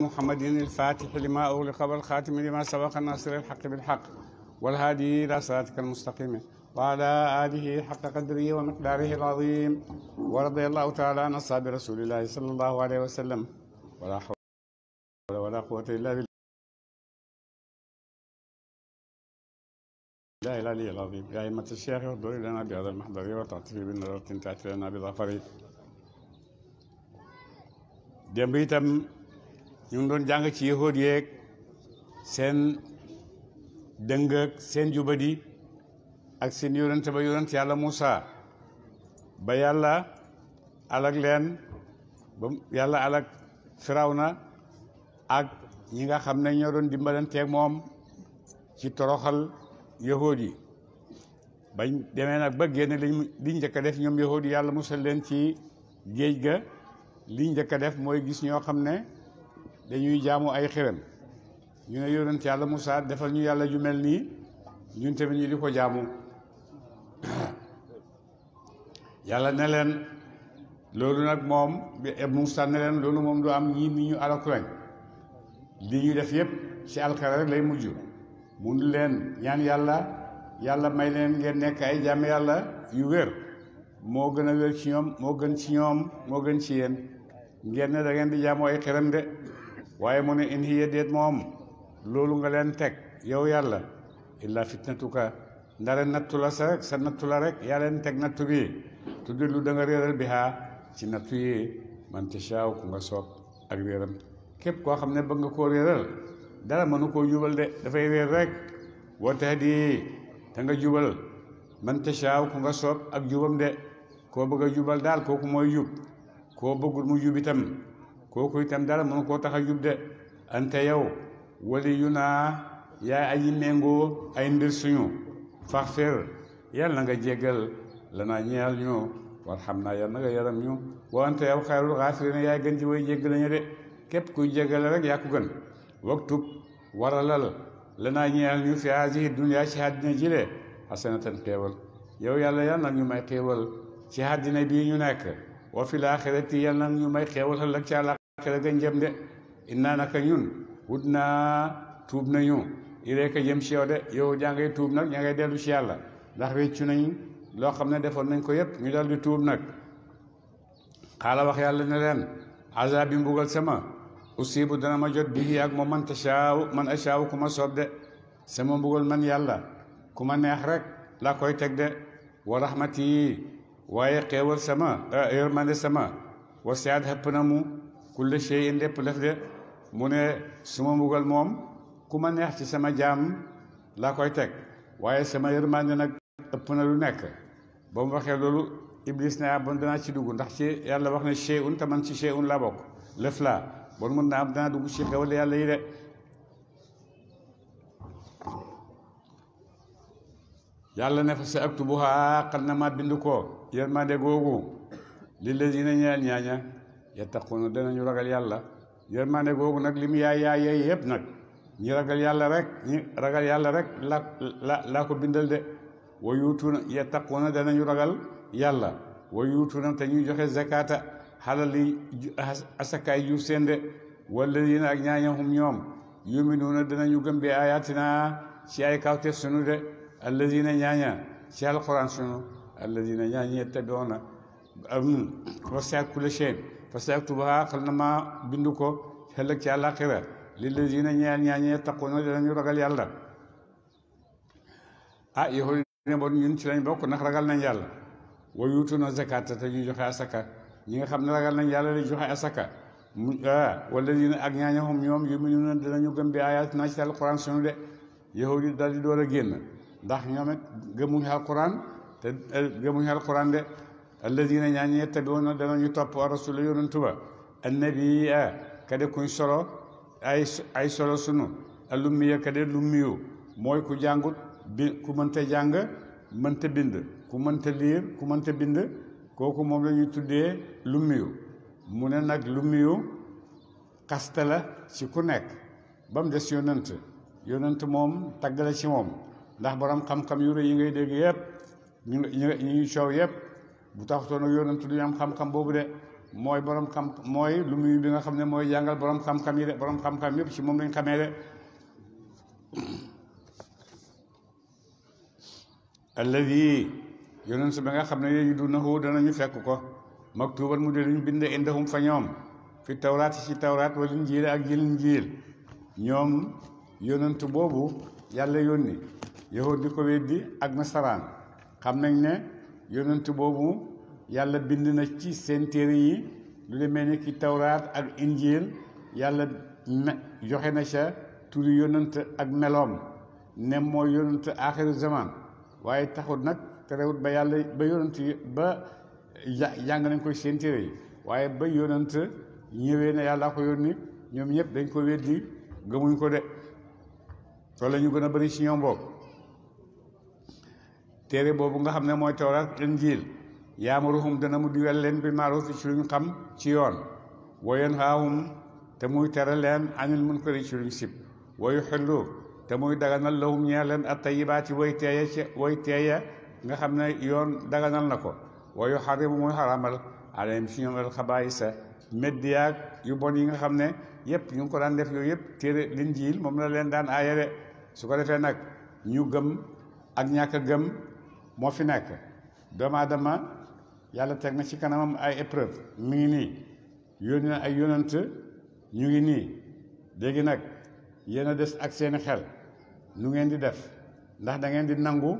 محمد الفاتح لما أغلق والخاتم لما سبق الناصر الحق بالحق والهادي إلى صراطك المستقيم وعلى آله حق قدره ومقداره العظيم ورضي الله تعالى عن أصحاب رسول الله صلى الله عليه وسلم ولا حول ولا قوة إلا بالله العلي العظيم يا أئمة الشيخ احضروا لنا بهذا المحضر وتعطفي بالنظرة تأتي لنا بظفر démb itam ñu ngi doon jàng ci yahood yeeg seen dëng ak seen jubadi ak seen yonent ba yonent yàlla Moussa ba yàlla alag leen ba yàlla alag Firawna ak ñi nga xam ne ñoo doon dimbalanteeg moom ci toroxal yahood yi bañ demee nag ba génn liñ njëkk a def ñoom yahood yi yàlla musal leen ci géej ga liñ njëkk a def mooy gis ñoo xam ne dañuy jaamu ay xërëm ñu ne yonent yàlla Moussa defal ñu yàlla ju mel nii ñun tamit ñu di ko jaamu yàlla ne leen loolu nag moom Moussa ne leen loolu moom du am ñii ni ñu alaku lañ li ñu def yépp ci alxere rek lay mujj mun leen ñaan yàlla may leen ngeen nekk ay jaam yàlla yu wér moo gën a wér ci ñoom moo gën ci ñoom moo gën ci yéen ngeen ne da ngeen di jaamu ay xërëm de waaye mu ne in hiya déet moom loolu nga leen teg yow yàlla illa fitnatuka ndare nattu la sa nattu la rek yaa leen teg nattu bi tuddi lu da nga réeral bi haa ci nattu yi man tashaaw ku nga soob ak réeram képp koo xam ne bëgg nga koo réeral dara mënu koo jubal de dafay réer rek wa tahdi te nga jubal man tashaaw ku nga soob ak jubam de koo bëgg a jubal daal kooku mooy jub koo bëggul mu jub itam kooku itam dara mënu koo tax a jub de ante yow waliyunaa yaay aji méngoo ay mbir suñu faxfir yàlla na nga jéggal lanaa ñeel ñu warhamnaa yàlla na nga yaram ñu wa ante yow xayrul xaafiriina yaay gën ci way jéggal lañu de képp kuy jéggale rek yaa ko gën waktub waralal lanaa ñeel ñu fi haadihi dunya ci àddina jile hasanatan xéewal yow yàlla yàlla nag ñu may xéewal ci àddina bii ñu nekk wa fil aaxirati yàlla nag ñu may xéewal ëllëg ci àllaaxira ga jëm de innaa naka ñun wut naa tuub nañu ilayka jëm ci yow de yow jaa ngay tuub nag ña ngay dellu ci yàlla ndax réccu nañ loo xam ne defoon nañ ko yépp ñu dal di tuub nag xaala wax yàlla ne leen azab bi mbugal sama usibu dana ma jot bihi ak moom man ashaaw ku ma soob de sama mbugal man yàlla ku ma neex rek laa koy teg de wa rahmati waaye xéewal sama yërmande sama wasiat xëpp na mu kulle shay'in lépp lef de mu ne suma mbugal moom ku ma neex ci sama jaam laa koy teg waaye sama yërmande nag ëpp na lu nekk ba mu waxee loolu iblis ne bon danaa ci dugg ndax ci yàlla wax ne shay'un te man ci shay'un laa bokk lëf laa bon mën naa am danaa dugg ci xewal yàlla yi de yàlla ne fa sa aktubuhaa xal na ma bind ko yërmande googu lillazina ñeel ñaaña yattaquuna danañu ragal yàlla yërmande googu nag li mu yaay yépp nag ñi ragal yàlla rek laa ko bindal de wa yuutuuna yattaquuna danañu ragal yàlla wa yuutuuna te ñuy joxe zakata xalali asakaay jur seen de wallazina ak ñaaña hum ñoom yuminuuna danañu gëm bi ayatina ci ay kawteef sunu de allazina ñaaña ci alquran sunu allazina ñaaña yettabiuna wasi'a kulla shay fa sayaktubuha xal na ma bindu ko ëllëg ci àllaaxira lillazina ñaaña yettaquuna danañu ragal yàlla yahudi ne bon ñun ci lañ bokk ndax ragal nañ yàlla wa yuutuna zakata te ñuy joxe asaka ñi nga xam ne ragal nañ yàlla di joxe asaka wallazina ak ñaaña hum ñoom yuminuuna danañu gëm bi ayatina ci alquran sunu de yahudi dal di door a génn ndax ñoom it gëmuñu alquran de alladina ñaañi yettabiuna danañu topp rasula yonantu ba annabi kade kuñ solo ay solo sunu alummiya kade lummiyu mooy ku jàngut ku mënta jàng mënta bind ku mënta liir ku mënta bind kooku moom la ñuy tuddee lummiyu mu ne nag lummiyu xaste la ci ku nekk ba mu des yonant moom tagg la ci moom ndax borom xam-xam yu rëy yi ngay dégg yépp ñu coow yépp bu taxutoon ak yonent du ñu am xam-xam boobu de mooy borom xam mooy lu muy li nga xam ne mooy jàngal borom xam-xam yi de borom xam-xam yëpp ci moom lañ xamee de alladi yonent ba nga xam ne yajidunahu danañu fekk ko maktuban mu de luñ bind indahum fa ñoom fi tawraat ci tawraat wal injiil ak injiil ñoom yonent boobu yàlla yónni yahud di ko weddi ak nasaraan xam nañ ne yonent boobu yàlla bind na ci seen téere yi lu demee ni ki tawraat ak injiil yàlla joxe na ca turi yonent ak meloom ne mooy yonent aaxiru zaman waaye taxul nag terewut ba yàlla ba yonent yi ba jàng nañ koy seen téere yi waaye ba yonent ñëwee ne yàlla ko yónni ñoom ñëpp dañ ko weddi gëmuñ ko de soo la ñu gën a bëri ci ñoom boobu téere boobu nga xam ne mooy tawraat injiil yaamuruhum dana mu digal leen bi maaruf ci luñ xam ci yoon wa yanhaahum te muy tere leen anil munkari ci luñ sib wa yuhillu te muy daganal lahum ñeer leen at-tayyibaati way teeya nga xam ne yoon daganal na ko wa yuharrimu muy xaramal alayhim ci ñoom al-xabaa'isa medd yaag yu bon yi nga xam ne yëpp ñu ngi ko daan def yooyu yëpp téere linjiil moom la leen daan aayale su ko defee nag ñu gëm ak ñàkk a gëm moo fi nekk doomu aadama yàlla teg na ci kanamam ay épreuve mi ngi nii yónni na ay yonant ñu ngi nii léegi nag yéen a des ak seeni xel nu ngeen di def ndax da ngeen di nangu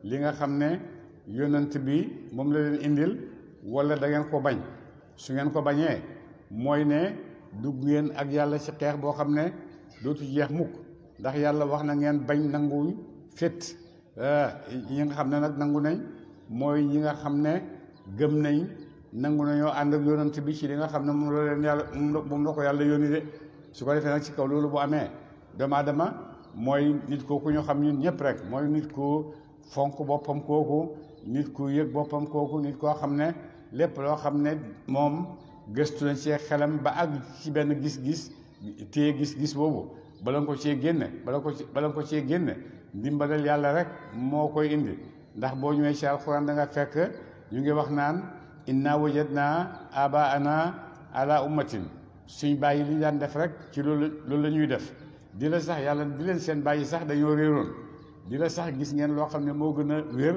li nga xam ne yonant bi moom la leen indil wala da ngeen ko bañ su ngeen ko bañee mooy ne dugg ngeen ak yàlla ci xeex boo xam ne dootu jeex mukk ndax yàlla wax na ngeen bañ nanguwuñ fétt ñi nga xam ne nag nangu nañ mooy ñi nga xam ne gëm nañ nangu nañoo ànd ak yonant bi ci li nga xam ne moom la leen yàlla moom la ko yàlla yónni de su ko defee nag ci kaw loolu bu amee doomu aadama mooy nit kooku ñu xam ñun ñëpp rek mooy nit ku fonk boppam kooku nit ku yëg boppam kooku nit koo xam ne lépp loo xam ne moom gëstu na ci xelam ba àgg ci benn gis-gis téye gis-gis boobu bala nga ko cee génne bala nga ko cee génne ndimbalal yàlla rek moo koy indi ndax boo ñëwee ci alxuraan da nga fekk ñu ngi wax naan inna wajadna abaana ala ummatin suñ bàyyi li daan def rek ci loolu la ñuy def di la sax yàlla di leen seen bàyyi sax dañoo réeroon di la sax gis ngeen loo xam ne moo gën a wér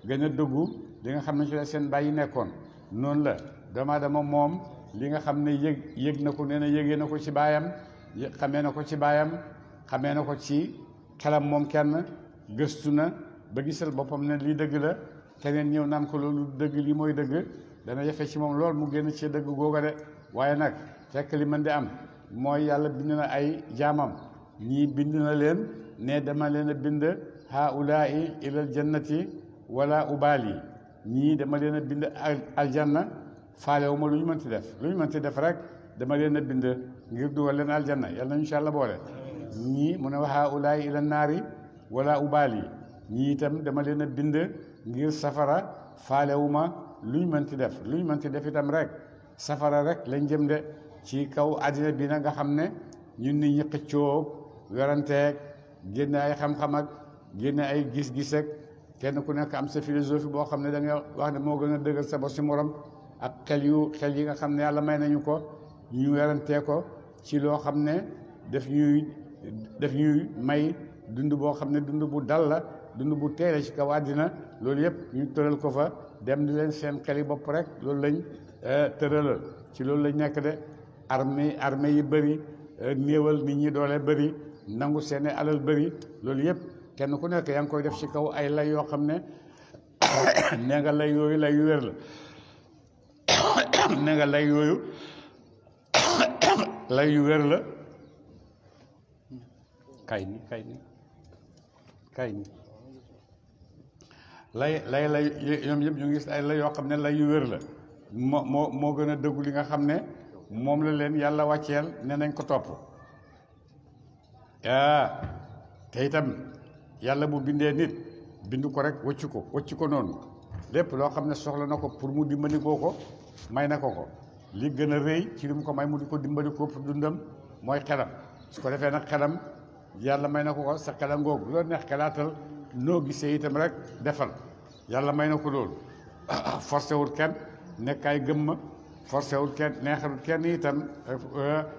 gën a dëggu di nga xam ne ci la seen bàyyi nekkoon noonu la doomu aadama moom li nga xam ne yëg na ko nee na yëgee na ko ci baayam xamee na ko ci baayam xamee na ko ci xelam moom kenn gëstu na ba gisal boppam ne lii dëgg la keneen ñëw naan ko loolu dëgg lii mooy dëgg dana jafe ci moom lool mu génn ci dëgg googa de waaye nag fekk li mën di am mooy yàlla bind na ay jaamam ñii bind na leen ne dama leen a bind haulaai ilal jannati wala ubaali ñii dama leen a bind aljanna faalewu ma lu ñu mënti def rek dama leen a bind ngir dugal leen aljanna yàlla nañu incha allah boole ñii mu ne wa haulaai ilal naari wala ubaali ñii itam dama leen a bind ngir safara faalewu ma lu ñu mënti def itam rek safara rek lañ jëm de ci kaw àddina bi nag nga xam ne ñun nit ñi xëccoo weranteeg génne ay xam-xam ak génne ay gis-gis ak kenn ku nekk am sa philosophie boo xam ne da nga wax ne moo gën a dëggal sa bos si morom ak xel yi nga xam ne yàlla may nañu ko ñu werantee ko ci loo xam ne daf ñuy may dund boo xam ne dund bu dal la dund bu teele ci kaw àddina loolu yëpp ñu tëral ko fa dem di leen seen xeli bopp rek loolu lañ tëralal ci loolu lañ nekk de armée yi bëri néewal nit ñi doole bëri nangu seeni alal bëri loolu yëpp kenn ku nekk yaa ngi koy def ci kaw ay lay yoo xam ne nee nga lay yooyu lay yu wér la nee nga lay yooyu lay yu wér la kay ni lay ñoom yëpp ñu ngi gis ay lay yoo xam ne lay yu wér la moo gën a dëggu li nga xam ne moom la leen yàlla wàcceel ne nañ ko topp te itam yàlla bu bindee nit bindu ko rek wëcc ko noonu lépp loo xam ne soxla na ko pour mu dimbali ko may na ko li gën a rëy ci li mu ko may mu di ko dimbali ko pour dundam mooy xelam su ko defee nag xelam yàlla may na ko sa xelam googu loolu neex xelaatal noo gisee itam rek defal yàlla may na ko loolu forcé wul kenn nekkaay gëm ma forcé wut kenn neexalut kenn itam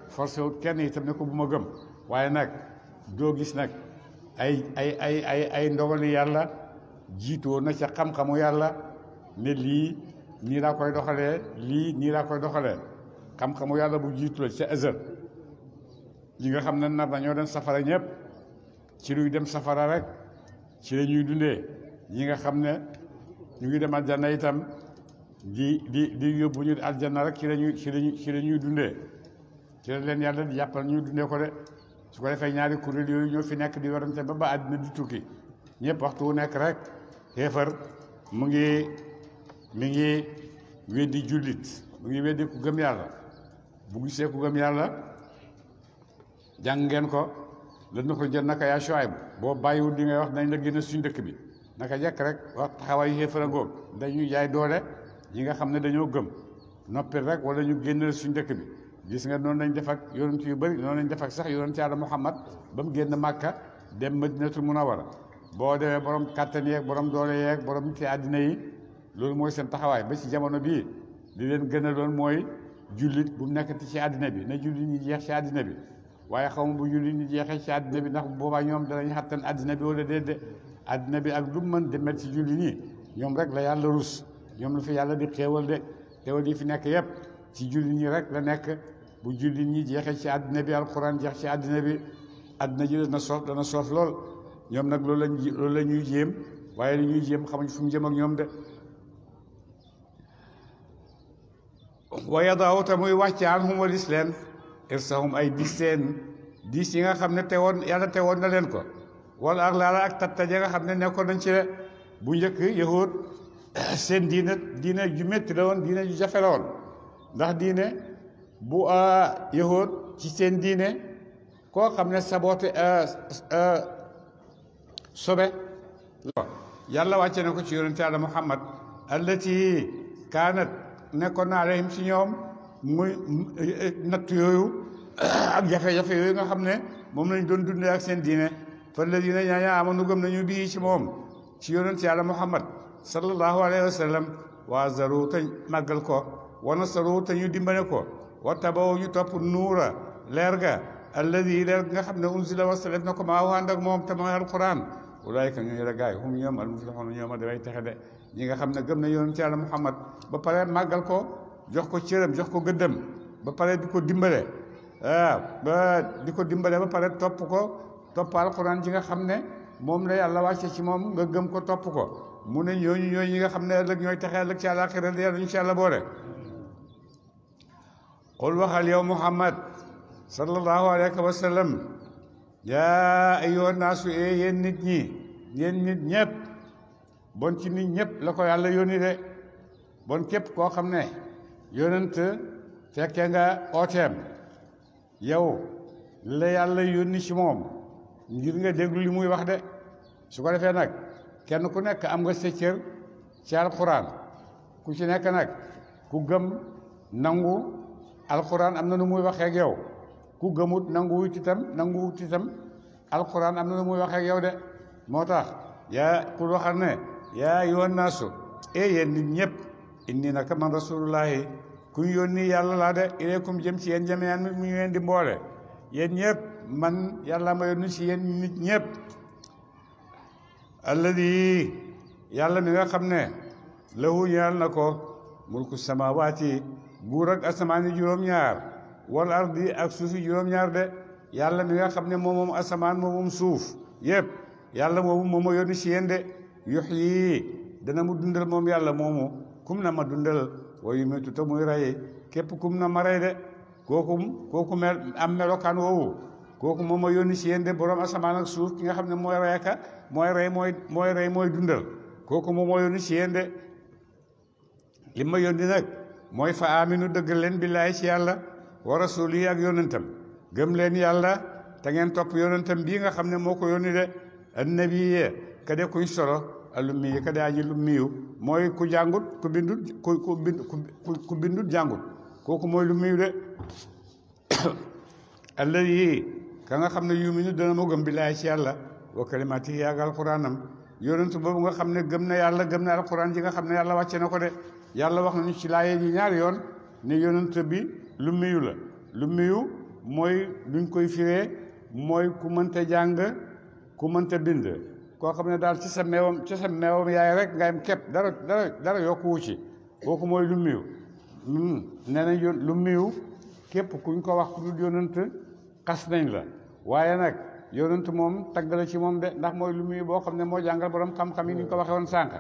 forcé wut kenn itam ne ko bu ma gëm waaye nag doo gis nag ay ndogali yàlla jiitoo na ca xam-xamu yàlla ne lii nii laa koy doxalee lii nii laa koy doxalee xam-xamu yàlla bu jiitu la ca azal ñi nga xam ne nar nañoo dem safara ñëpp ci luy dem safara rek ci la ñuy dundee ñi nga xam ne ñu ngi dem aljanna itam di yóbbu ñu aljanna rek ci la ñuy dundee ci la leen yàlla di jàppal ñu dundee ko de su ko defee ñaari kuréel yooyu ñoo fi nekk di warante ba àddina di tukki ñëpp waxtu wu nekk rek xéefar mi ngi weddi jullit mu ngi weddi ku gëm yàlla bu gisee ku gëm yàlla jàng ngeen ko lan na ko jël naka yaa Shuayb boo bàyyiwul di ngay wax nañ la génne suñ dëkk bi naka jekk rek wax taxawaayu xéefar a ngoog dañuy jaay doole yi nga xam ne dañoo gëm noppil rek wala ñu génne suñ dëkk bi gis nga noonu lañ def ak yonent yu bëri noonu lañ def ak sax yonent Yàlla Muhammad ba mu génn Màkka dem Madinatul Munawwara boo demee borom kàttan yeeg borom doole yeeg borom ci àddina yi loolu mooy seen taxawaay ba ci jamono bii li leen gën a doon mooy jullit bu mu nekkati ci àddina bi na jullit ñi jeex ci àddina bi waaye xaw ma bu jullit ñi jeexee ci àddina bi ndax boobaa ñoom danañ xattan àddina bi wala déedéet àddina bi ak lu mu mën demet ci jullit ñi ñoom rek la yàlla rus ñoom la fi yàlla di xéewal de xéewal yi fi nekk yépp ci jullit ñi rek la nekk bu jullit ñi jeexee ci àddina bi alxuraan jeex ci àddina bi àddina ji dana soof lool ñoom nag loolu la ñuy jéem waaye li ñuy jéem xamuñ fu mu jëm ak ñoom de wa yadaaw te muy wàcce anhum walis leen irsahum ay diis yi nga xam ne yàlla tewoon na leen ko wala ak laala ak tattaja nga xam ne nekkoon nañ ci bu njëkk yahud seen diine ju métti la woon diine ju jafe la woon ndax diine bu yahud ci seen diine koo xam ne saboote sobe yàlla wàcce na ko ci yonente Yàlla Muhammad allati kaanat nekkoon na alayhim ci ñoom muy natt yooyu ak jafe-jafe yooyu nga xam ne moom lañ doon dundee ak seen diine fa alladina ñaaña amanu gëm nañu bii ci moom ci yonente Yàlla Muhammad sallallahu alayhi wa sallam wa zaru te màggal ko wa nasaru te ñu dimbale ko wa tabaw ñu topp nuura leer ga alladi leer nga xam ne unzila wasalef na ko maa ànd ak moom te mooy alquran ulaayka ñu la gaay hum ñoom almuflixuun ñoom a dafay texe de ñi nga xam ne gëm na yonent Yàlla Muhammad ba pare màggal ko jox ko cëram jox ko gëddëm ba pare di ko dimbale ba pare topp alquran ji nga xam ne moom la yàlla wàcce ci moom nga gëm ko topp ko mu ne ñooñu ñi nga xam ne ëllëg ñooy texe ëllëg ci àllaaxira de yàlla ñu ci yàlla boole qul waxal yow Muhammad sallallahu alayhi wa sallam yaa ayyuhan naasu yéen nit ñëpp bon ci nit ñëpp la ko yàlla yónni de bon képp koo xam ne yónent fekkee nga ooteem yow la yàlla yónni ci moom ngir nga déglu li muy wax de su ko defee nag kenn ku nekk am nga sa cër ci alxuraan ku ci nekk nag ku gëm nangu alxuraan am na nu muy waxee ak yow ku gëmut nanguwut itam alxuraan am na nu muy waxee ak yow de moo tax yaa pour waxal ne yaa ayyuhan naasu yéen nit ñëpp inni naka man rasulullahi ku ñu yónni yàlla laa de ilaykum jëm ci yéen jami'an mu ñu leen di mboole yéen ñëpp man yàlla ma yónni ci yéen nit ñëpp alladi yàlla mi nga xam ne lahu ñeel na ko mulku samawaati buur ak asamaani juróom-ñaar wal ardi ak suufi juróom-ñaar de yàlla mi nga xam ne moom asamaan moom suuf yëpp yàlla moomu moom ma yónni ci yéen de yuhyi dana mu dundal moom yàlla moomu kum na ma dundal wa yumiitu te muy rey képp kum na ma rey de kooku mel am melokaan woowu kooku moom ma yónni ci yéen de borom asamaan ak suuf ki nga xam ne mooy reyaka mooy dundal kooku moom moo yónni ci yéen de li ma yónni nag mooy fa aminu dëggal leen billaahi ci yàlla wa rasuuli ak yónnentam gëm leen yàlla te ngeen topp yónnentam bii nga xam ne moo ko yónni de annabi ka de kuñ solo alummi ka de aji lummiyu mooy ku jàngut ku bindut jàngut kooku mooy lummiyu de alladi ka nga xam ne yuminu dana mu gëm billaahi ci yàlla wa kalimatihi ak alquranam yonent boobu nga xam ne gëm na yàlla gëm na alquran ji nga xam ne yàlla wàcce na ko de yàlla wax nañu ci laaye ji ñaari yoon ne yonent bi lu miyu la lu miyu mooy duñ koy firee mooy ku mënta jàng ku mënta bind koo xam ne daal ci sa meewam yaay rek nga am képp dara yokkuwu ci kooku mooy lu miyu nee nañ lu miyu képp kuñ ko wax ku dul yonent xas nañ la waaye nag yonent moom tagg la ci moom de ndax mooy lu miyu boo xam ne moo jàngal borom xam-xam yi ni ñu ko waxee woon sànq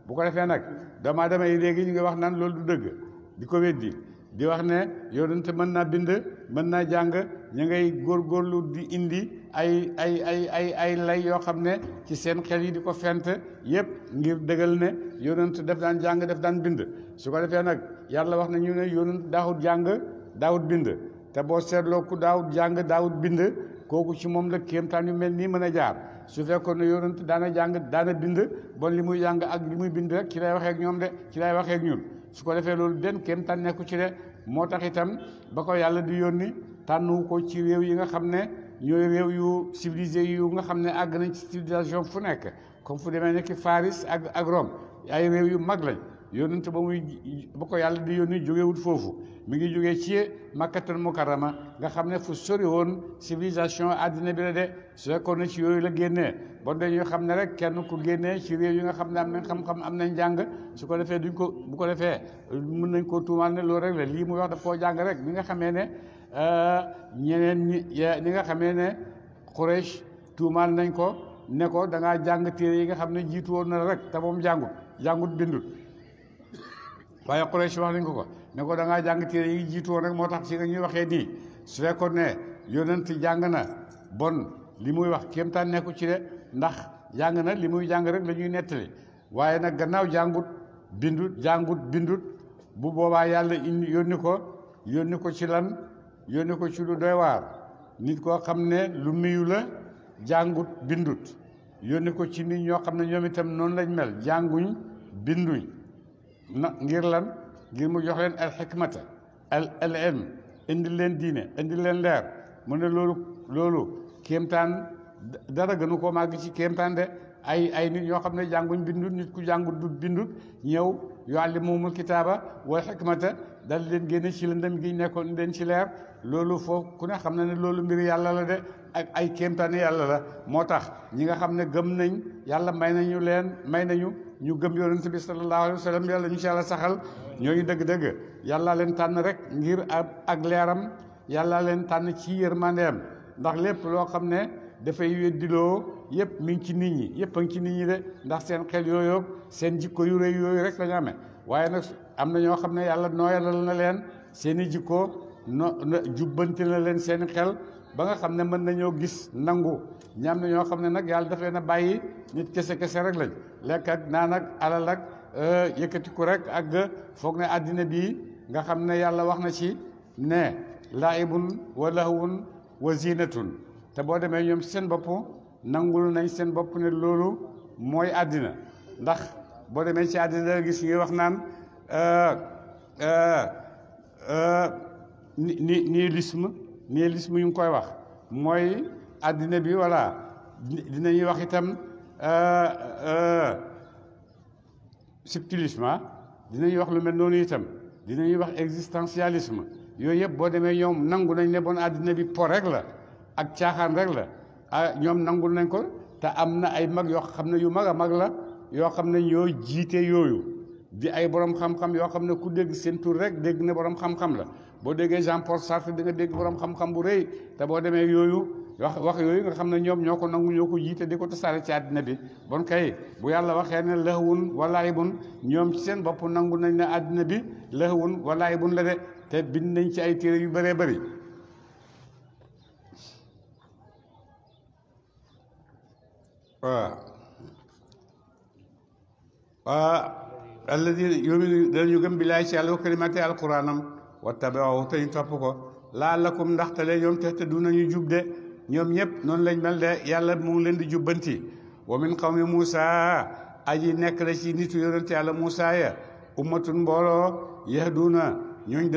bu ko defee nag doomu aadama yi léegi ñu ngi wax naan loolu du dëgg di ko weddi di wax ne yonent mën naa bind mën naa jàng ñu ngay góorgóorlu di indi ay lay yoo xam ne ci seen xel yi di ko fent yépp ngir dëggal ne yonent def daan jàng def daan bind su ko defee nag yàlla wax na ñu ne yonent daawut jàng daawut bind te boo seetloo ku daawut jàng daawut bind kooku ci moom la kéemtaan yu mel nii mën a jaar su fekkoon ne yonent daana jàng daana bind bon li muy jàng ak li muy bind rek ci lay waxee ak ñoom de ci lay waxee ak ñun su ko defee loolu den kéemtaan nekku ci de moo tax itam ba ko yàlla di yónni tànnu ko ci réew yi nga xam ne ñooy réew yu civilisé yu nga xam ne àgg nañ ci civilisation fu nekk comme fu demee nekk Faris ak Rome ay réew yu mag lañ yonent ba ko yàlla di yónni jógewut foofu mi ngi jógee ci Makkatul Mukarrama nga xam ne fu sori woon civilisation àddina bi la de su fekkoon ne ci yooyu la génnee bon dañuy xam ne rek kenn ku génnee ci réew yi nga xam ne am nañ xam-xam am nañ jàng su ko defee bu ko defee mën nañ koo tuumaal ne loolu rek la lii muy wax daf koo jàng rek bi nga xamee ne ñeneen ñi nga xamee ne Quraysh tuumaal nañ ko ne ko da ngaa jàng téere yi nga xam ne jiitu woon na rek te moom jàngut bindut waaye Quraysh wax nañ ko ne ko da ngaa jàng téere yi jiitu woon rek moo tax ci nga ñuy waxee nii su fekkoon ne yonent jàng na bon li muy wax kéemtaan nekku ci de ndax jàng na li muy jàng rek la ñuy nettali waaye nag gannaaw jàngut bindut bu boobaa yàlla yónni ko ci lan yónni ko ci lu doy waar nit koo xam ne lu miyu la jàngut bindut yónni ko ci nit ñoo xam ne ñoom itam noonu lañ mel jànguñ binduñ ngir lan ngir mu jox leen al xikmata al ilm indi leen diine indi leen leer mu ne loolu kéemtaan dara gënu koo màgg ci kéemtaan de ay nit ñoo xam ne jànguñ bindut nit ku jàngut du bindut ñëw yuallimuhumul kitaaba wal xikmata dal leen génne ci lëndëm gi nekkoon leen ci leer loolu foofu ku ne xam na ne loolu mbir yàlla la de ak ay kéemtaani yàlla la moo tax ñi nga xam ne gëm nañ yàlla may nañu ñu gëm yonent bi sallallahu alayhi wa sallam yàlla ñu ci yàlla saxal ñooñu dëgg-dëgg yàlla leen tànn rek ngir ak leeram yàlla leen tànn ci yërmandeem ndax lépp loo xam ne dafay weddiloo yëpp mi ngi ci nit ñi yëpp a ngi ci nit ñi de ndax seen xel yooyu seen jikko yu rëy yooyu rek la ñu amee waaye nag am na ñoo xam ne yàlla nooyalal na leen seen i jikko jubbanti na leen seen i xel ba nga xam ne mën nañoo gis nangu ñam na ñoo xam ne nag yàlla daf leen a bàyyi nit kese rek lañ lekk ak naan ak alal ak yëkkatiku rek ak foog ne àddina bii nga xam ne yàlla wax na ci ne laibun wa lahwun wa zinatun te boo demee ñoom ci seen bopp nangul nañ seen bopp ne loolu mooy àddina ndax boo demee ci àddina da gis ñuy wax naan nihilisme yu ngi koy wax mooy àddina bi voilà dinañuy wax itam subtilisme dinañuy wax lu mel noonu itam dinañuy wax existentialisme yooyu yëpp boo demee ñoom nangu nañ ne bon àddina bi po rek la ak caaxaan rek la ñoom nangul nañ ko te am na ay mag yoo xam ne yu mag a mag la yoo xam ne ñoo jiite yooyu di ay borom xam-xam yoo xam ne ku dégg seen tur rek dégg ne borom xam-xam la boo déggee Jean-Paul Sartre di nga dégg borom xam-xam bu rëy te boo demee yooyu wax yooyu nga xam ne ñoom ñoo ko nangu ñoo ko jiite di ko tasaare ci àddina bi bon kay bu yàlla waxee ne lahwun wa laibun ñoom ci seen bopp nangu nañ ne àddina bi lahwun wa laibun la de te bind nañ ci ay téere yu bëree bëri alladina yuminu dañu gëm billaahi ci yàlla wa kalimati alquranam wattaba'u te ñu topp ko laalakum ndaxte le ñoom te du nañu jub de ñoom ñëpp noonu lañ mel de yàlla mu ngi leen di jubbanti wa min qawmi Muusa aji nekk la ci nitu yonent yàlla Muusa ya ummatun mbooloo yahduna ñooñ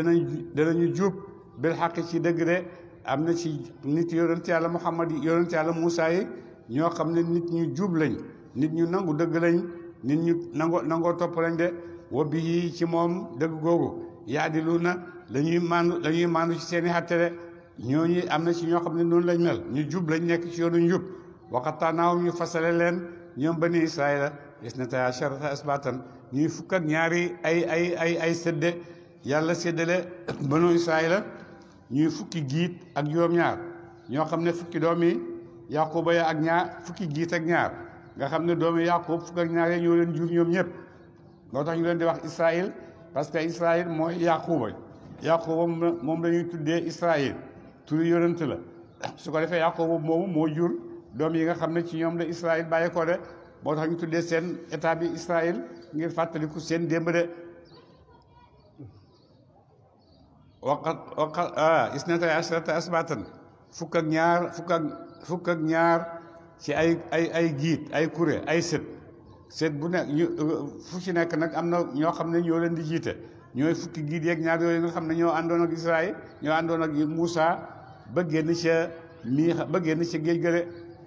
danañu jub bil xaq ci dëgg de am na ci nit yonent yàlla Muhammad yonent yàlla Muusa yi ñoo xam ne nit ñu jub lañ nit ñu nangu dëgg lañ nit ñu nangoo topp lañ de wa bii ci moom dëgg googu yaadiluuna dañuy maandu ci seeni xatte de ñooñu am na ci ñoo xam ne noonu lañ mel ñu jub lañ nekk ci yoonu njub waxataanaawum ñu fasale leen ñoom bani israila isnata asharata asbatan ñuy fukk ak ñaari ay sédde yàlla séddale banu israila ñuy fukki giit ak juróom-ñaar ñoo xam ne fukki doomi yaquba ya ak ñaar fukki giit ak ñaar nga xam ne doomi yaqub fukk ak ñaar ya ñoo leen jur ñoom ñëpp moo tax ñu leen di wax israil parce que israil mooy yaquba moom la ñuy tuddee israil turi yonent la su ko defee yaquba moomu moo jur doom yi nga xam ne ci ñoom la israil bàyyi ko de moo tax ñu tuddee seen état bi israil ngir fàttaliku seen démb de waqat isnatay ashrata asbatan fukk ak ñaar ci ay giit ay kuré ay sët bu nekk fu ci nekk nag am na ñoo xam ne ñoo leen di jiite ñooy fukki giit yeeg ñaar yooyu nga xam ne ñoo àndoon ak Israël ñoo àndoon ak Moussa ba génn ca géej gële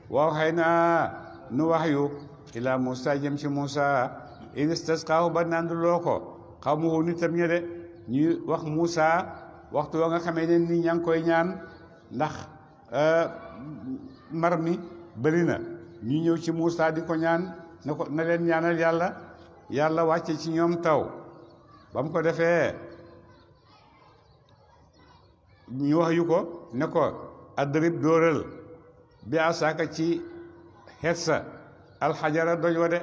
waaw xëy na nu wax yu ilaa Moussa jëm ci Moussa istasqaahu ba nanduloo ko xaw ma woo nitam ñe de ñuy wax Moussa waxtu wa nga xamee ne nit ñaa ngi koy ñaan ndax mar mi bëri na ñu ñëw ci Moussa di ko ñaan na leen ñaanal yàlla wàcce ci ñoom taw ba mu ko defee ñu wax yu ko ne ko adrib dóoral bi asaaka ci xeet sa alxajara doj wa de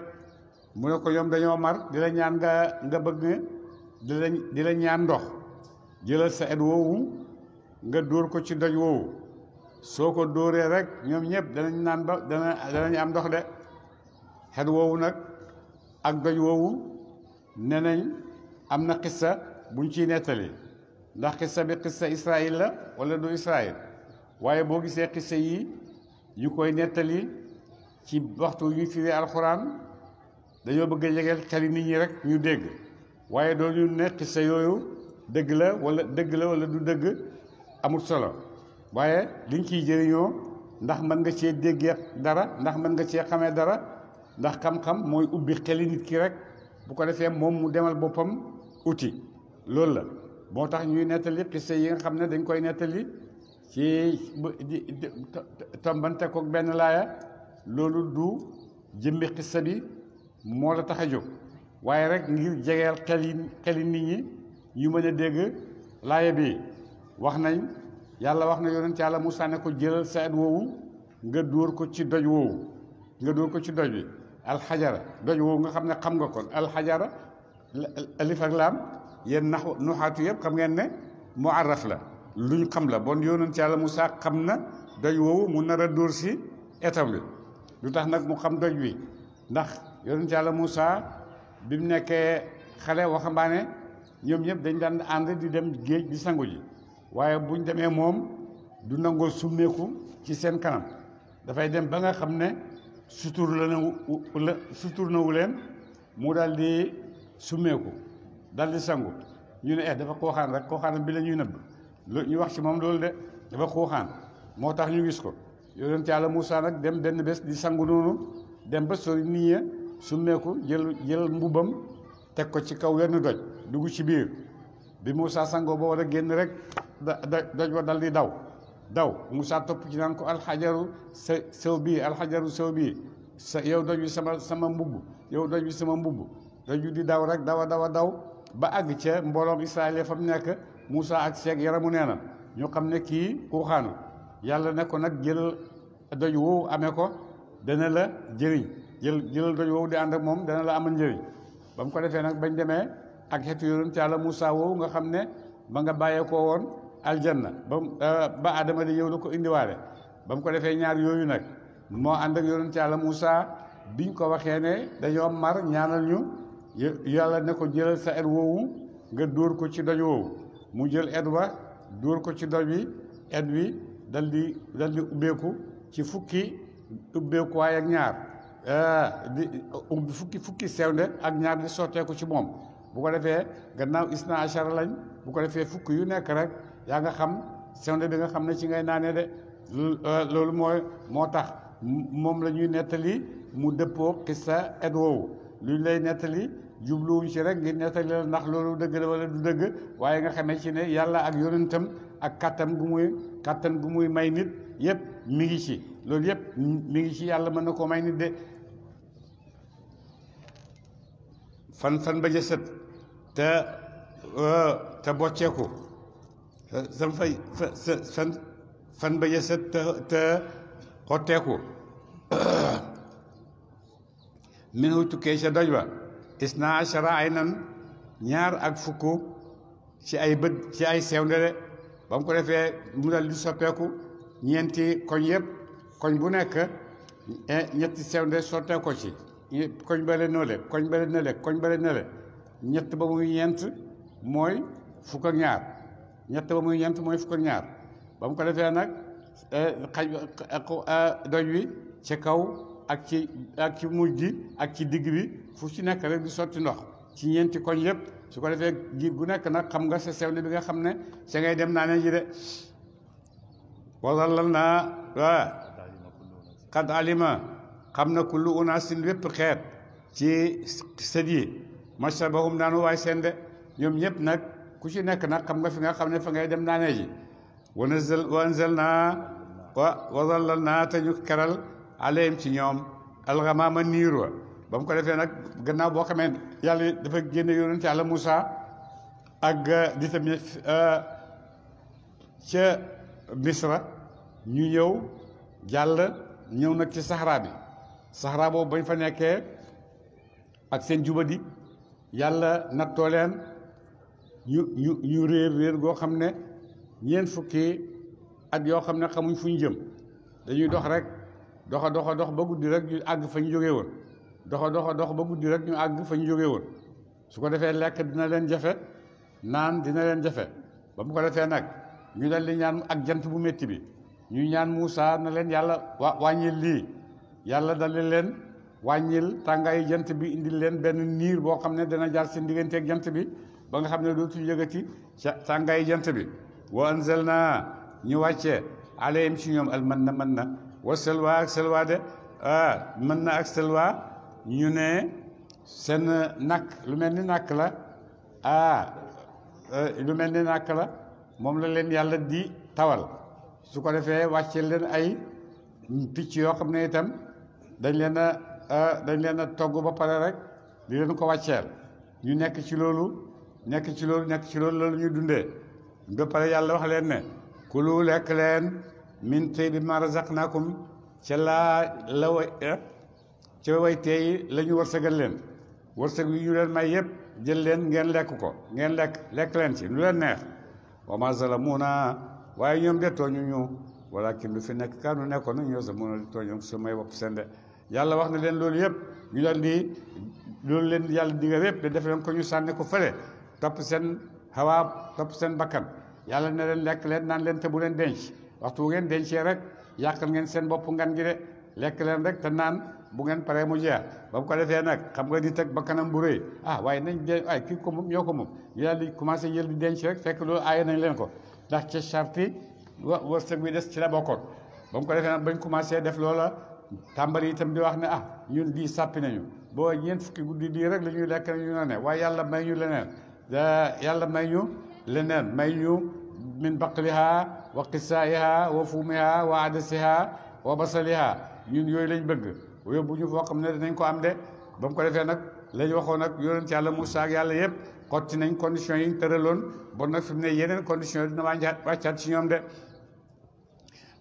mu ne ko ñoom dañoo mar di la ñaan nga bëgg di la ñaan ndox jëlal sa et woowu nga dóor ko ci doj woowu soo ko dóoree rek ñoom ñëpp danañ am ndox de xet woowu nag ak doj woowu ne nañ am na xissa buñ ciy nettali ndax xissa bi xissa Israël la wala du Israël waaye boo gisee xissa yi yu koy nettali ci waxtu yu firi alxuraan dañoo bëgg a jegeel xeli nit ñi rek ñu dégg waaye doon ñu ne xissa yooyu dëgg la wala du dëgg amul solo waaye liñ ciy jëriñoo ndax mën nga cee déggee dara ndax mën nga cee xamee dara ndax xam-xam mooy ubbi xeli nit ki rek bu ko defee moom mu demal boppam uti loolu la moo tax ñuy nettali xissa yi nga xam ne dañ koy nettali ci tombante ko benn laaya loolu du jëmbi xissa bi moo la tax a jóg waaye rek ngir jegeel xeli nit ñi ñu mën a dégg laaya bi wax nañ yàlla wax na yonent yàlla Musaa ne ko jëlal sa et woowu nga dóor ko ci doj woowu nga dóor ko ci doj bi alxajara doj woowu nga xam ne xam nga kon alxajara alif ak laam yéen nuxaatu yëpp xam ngeen ne muarraf la luñ xam la bon yonent yàlla Musaa xam na doj woowu mu nar a dóor si etam bi lu tax nag mu xam doj wi ndax yonent yàlla Musaa bi mu nekkee xale waxambaane ñoom ñëpp dañ daan ànd di dem géej di sangu ji waaye buñ demee moom du nangoo summeeku ci seen kanam dafay dem ba nga xam ne sutur na wu leen mu daal di summeeku daal di sangu ñu ne dafa xooxaan rek xooxaan bi la ñuy nëbb ñu wax ci moom loolu de dafa xooxaan moo tax ñu gis ko yonent yàlla Musaa nag dem benn bés di sangu noonu dem ba sori nit ñi summeeku jël mbubbam teg ko ci kaw wenn doj dugg ci biir bi Musaa sangoo ba war a génn rek doj wa dal di daw Musaa topp ci naan ko alxajaru sew bii sa yow doj wi sama mbubb yow doj wi sama mbubb doj wi di daw rek daw ba àgg ca mbooloom Israël fa mu nekk Musaa ak seeg yaramu nee na ñu xam ne kii xuuxaanu yàlla ne ko nag jëlal doj woowu amee ko dana la jëriñ jëlal doj woowu di ànd ak moom dana la amal njëriñ ba mu ko defee nag bañ demee ak xeetu yonent yàlla Musaa woowu nga xam ne ba nga bàyyeekoo woon aljanna ba Adama di yow la ko indiwaale ba mu ko defee ñaar yooyu nag moo ànd ak yonent yàlla Musaa biñ ko waxee ne dañoo mar ñaanal ñu yàlla ne ko jëlal sa et woowu nga dóor ko ci doj woowu mu jël et wa dóor ko ci doj wi et wi dal di ubbeeku ci fukki ubbeekuwaay ak ñaar fukki sewnde ak ñaar di sotteeku ci moom bu ko defee gannaaw isna achara lañ bu ko defee fukk yu nekk rek yaa nga xam sewnde bi nga xam ne ci ngay naanee de loolu moo tax moom la ñuy nettali mu dëppoo xissa et woowu luñ lay nettali jubluwuñ ci rek ngir nettali la ndax loolu dëgg la wala du dëgg waaye nga xamee ci ne yàlla ak yonentam ak kattan gu muy may nit yëpp mi ngi ci loolu yëpp mi ngi ci yàlla mën na koo may nit de fan ba jësët te bocceeku sam fay fan ba jësët te xotteeku min hu tukkee ca doj ba isna ashara ay nan ñaar ak fukk ci ay bët ci ay sewnde de ba mu ko defee mu dal di soppeeku ñeenti koñ yëpp koñ bu nekk ñetti sewnde sottee ko ci koñ bale noole koñ bale nale koñ bale nale ñett ba muy ñeent mooy fukk ak ñaar ñett ba muy ñeent mooy fukk ak ñaar ba mu ko defee nag doj wi ci kaw ak ci mujj gi ak ci digg bi fu ci nekk rek di sotti ndox ci ñeenti koñ yëpp su ko defee giir gu nekk nag xam nga sa sewnde bi nga xam ne sa ngay dem naa ne ji de wasallal naa waa xad alima xam na kullu unaasin wépp xeet ci sët yi mashrabahum naanu waay seen de ñoom ñëpp nag ku ci nekk nag xam nga fi nga xam ne fa ngay dem naanee ji wa anzal naa wasallal naa te ñu keral alayhim ci ñoom alxamaama niir wa ba mu ko defee nag gannaaw boo xamee yàlla dafa génne yonent yàlla Moussa ak di tamit ca Misra ñu ñëw nag ci saxaraa bi saxaraa boobu bañ fa nekkee ak seen jubadi yàlla nattoo leen ñu réer goo xam ne ñeent fukki at yoo xam ne xamuñ fu ñu jëm dañuy dox rek dox ba guddi rek ñu àgg fa ñu jógee woon dox ba guddi rek ñu àgg fa ñu jógee woon su ko defee lekk dina leen jafe naan dina leen jafe ba mu ko defee nag ñu dal di ñaan ak jant bu métti bi ñu ñaan Moussa na leen yàlla wàññil lii yàlla dali leen wàññil tàngaayu jant bi indil leen benn niir boo xam ne dana jaar seen digganteeg jant bi ba nga xam ne dootuñu yëgati tàngaayu jant bi wa anzalna ñu wàccee alayhim ci ñoom al man na wa selwa ak selwa de mën na ak selwa ñu ne seen nakk lu mel ni nakk la lu mel ni nakk la moom la leen yàlla di tawal su ko defee wàccee leen ay picc yoo xam ne itam dañ leen a togg ba pare rek di leen ko wàcceel ñu nekk ci loolu loolu ñu dundee ba pare yàlla wax leen ne kulu lekk leen min tayyibi ma razaqnakum ca way teey la ñu wërsëgal leen wërsëg yi ñu leen may yëpp jël leen ngeen lekk ko ngeen lekk leen ci lu leen neex wa ma zalamuna waaye ñoom de tooñu ñu walakin lu fi nekk kaanu nekkoon na ñoo zalamuna di tooñu su may wopp seen de yàlla wax na leen loolu yëpp ñu leen di loolu leen yàlla digal yëpp de def leen ko ñu sànni ko fële topp seen hawa topp seen bakkan yàlla ne leen lekk leen naan leen te bu leen denc waxtu bu ngeen dencee rek yàqal ngeen seen bopp ngan gi de lekk leen rek te naan bu ngeen paree mu jeex ba mu ko defee nag xam nga di teg bakkanam bu rëy waaye nañ de ay kii ko moom ñoo ko moom ñu daal di commencé jël di denc rek fekk loolu aaye nañ leen ko ndax ca charti wërsëg bi des ci la bokkoon ba mu ko defee nag bañ commencé def loola tàmbali itam di wax ne ñun di sàppi nañu boo ñeent fukki guddi di rek la ñuy lekk nañu na ne waaye yàlla may ñu leneen may ñu min baqliha wa qisaiha wa fumiha wa adasiha wa basaliha ñun yooyu lañ bëgg yóbbu ñu foo xam ne dinañ ko am de ba mu ko defee nag lañ waxoon nag yonent yàlla Moussa ak yàlla yëpp xotti nañ conditions yi ñu tëraloon bon nag fi mu ne yeneen conditions yi dina wàccaat ci ñoom de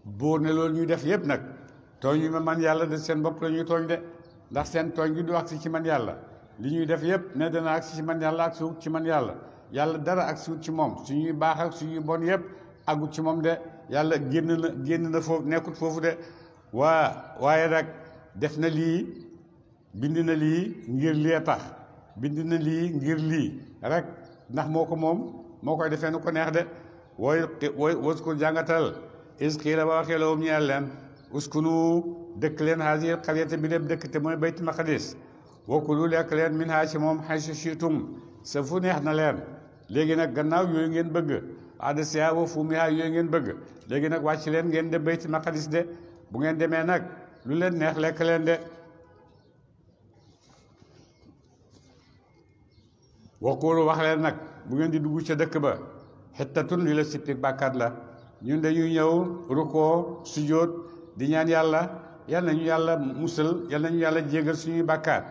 boo ne loolu ñuy def yëpp nag tooñ ñu ma man yàlla de seen bopp la ñuy tooñ de ndax seen tooñ gi du agsi ci man yàlla li ñuy def yëpp ne dana agsi ci man yàlla ak suut ci man yàlla dara ak suut ci moom suñuy baax ak suñuy bon yëpp agut ci moom de yàlla génn na foofu nekkut foofu de waaye nag def na lii bind na lii ngir lee tax bind na lii ngir lii rek ndax moo ko moom moo koy defee nu ko neex de wooy waskur jàngatal is qiila ba waxee lahum ñeel leen uskunu dëkk leen haazihil qaryata bi lépp dëkk te mooy baytul maqdis wa kulu lekk leen min haa ci moom haysu shi'tum sa fu neex na leen léegi nag gannaaw yooyu ngeen bëgg adasiha wa fumiha yooyu ngeen bëgg léegi nag wàcc leen ngeen de baytul maqdis de bu ngeen demee nag lu leen neex lekk leen de waqulu wax leen nag bu ngeen di dugg ca dëkk ba xittatun li la sippi bàkkaat la ñun dañuy ñëw rukkoo sujjóot di ñaan yàlla yal nañu yàlla musal yal nañu yàlla jégal suñuy bàkkaat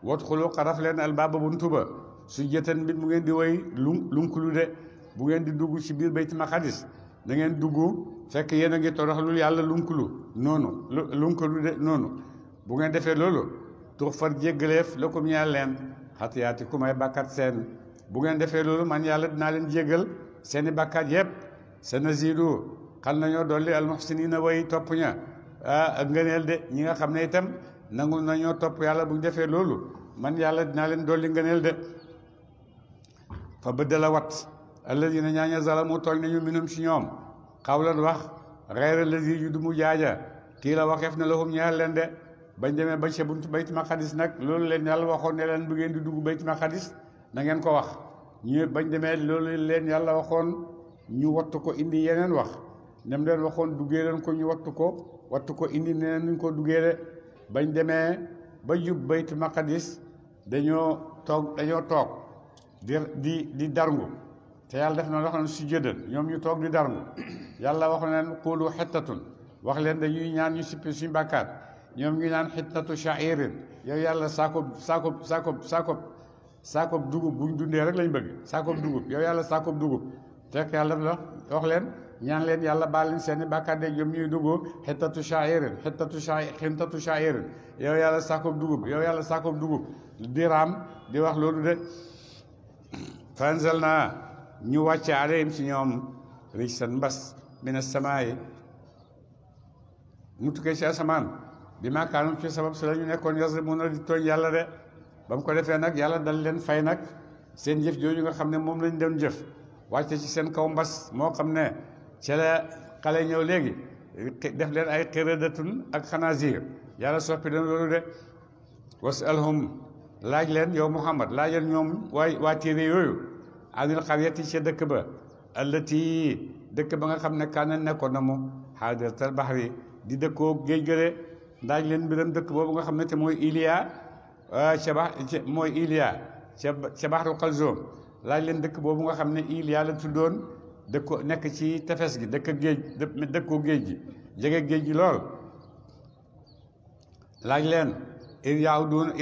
wadxulu xaraf leen albaaba buntu ba sujjatan mbir mu ngeen di woy lunkulu de bu ngeen di dugg ci biir bayt maqadis da ngeen dugg fekk yéen a ngi toroxlul yàlla lunkulu noonu lunkulu de noonu bu ngeen defee loolu tux far jéggaleef la ko ñaan leen xatiyaati ku may bàkkaat seen bu ngeen defee loolu man yàlla dinaa leen jéggal seeni bàkkaat yépp sa nazidu xal nañoo dolli almuhsinina way topp ña ak ngëneel de ñi nga xam ne itam nangu nañoo topp yàlla bu ñu defee loolu man yàlla dinaa leen dolli ngëneel de fa bëddala wat alladina ñaaña zalamu tooñ nañu minum ci ñoom xawlan wax xayra lazi yu du mu jaaja kii la waxeef na lahum ñaar leen de bañ demee ba ca buntu bayt maqadis nag loolu leen yàlla waxoon ne leen bu ngeen di dugg bayt maqadis na ngeen ko wax ñu bañ demee loolu leen yàlla waxoon ñu wattu ko indi yeneen wax nem leen waxoon duggee leen ko ñu wattu ko indi neneen nuñ ko duggee de bañ demee ba jub bayt maqadis dañoo toog di darngu te yàlla def na wax na si jëdal ñoom ñu toog di darngu yàlla wax leen xuulu xittatun wax leen dañuy ñaan ñu sippi suñu bàkkaat ñoom ñu naan xittatu sha'irin yow yàlla saakob dugub buñ dundee rek lañ bëgg saakob dugub yow yàlla saakob dugub fekk yàlla def la wax leen ñaan leen yàlla baal leen seeni bàkkaat de ñoom ñuy dugg xittatu sha'irin yow yàlla saakob dugub di raam di wax loolu de fanzal naa ñu wàcce alayhim ci ñoom rijsan mbas mina samaayi mu tukkee ci asamaan bi ma kaanu ci sabab si la ñu nekkoon yazlimuuna di tooñ yàlla de ba mu ko defee nag yàlla dal leen fay nag seen jëf jooju nga xam ne moom lañ doon jëf wàcce ci seen kaw mbas moo xam ne ca la xale ñëw léegi def leen ay xiradatun ak xanaasiir yàlla soppi leen loolu de wasalhum laaj leen yow Muhammad laajal ñoom waa téere yooyu anil xaryati ca dëkk ba allati dëkk ba nga xam ne kaana nekkoon na mu haadiratal bahri di dëkkoo géej gële laaj leen mbiram dëkk boobu nga xam ne te mooy Iliya ca baxru Xalzoom laaj leen dëkk boobu nga xam ne Iliya la tuddoon dëkko nekk ci tefes gi dëkkoo géej gi jege géej gi lool laaj leen ir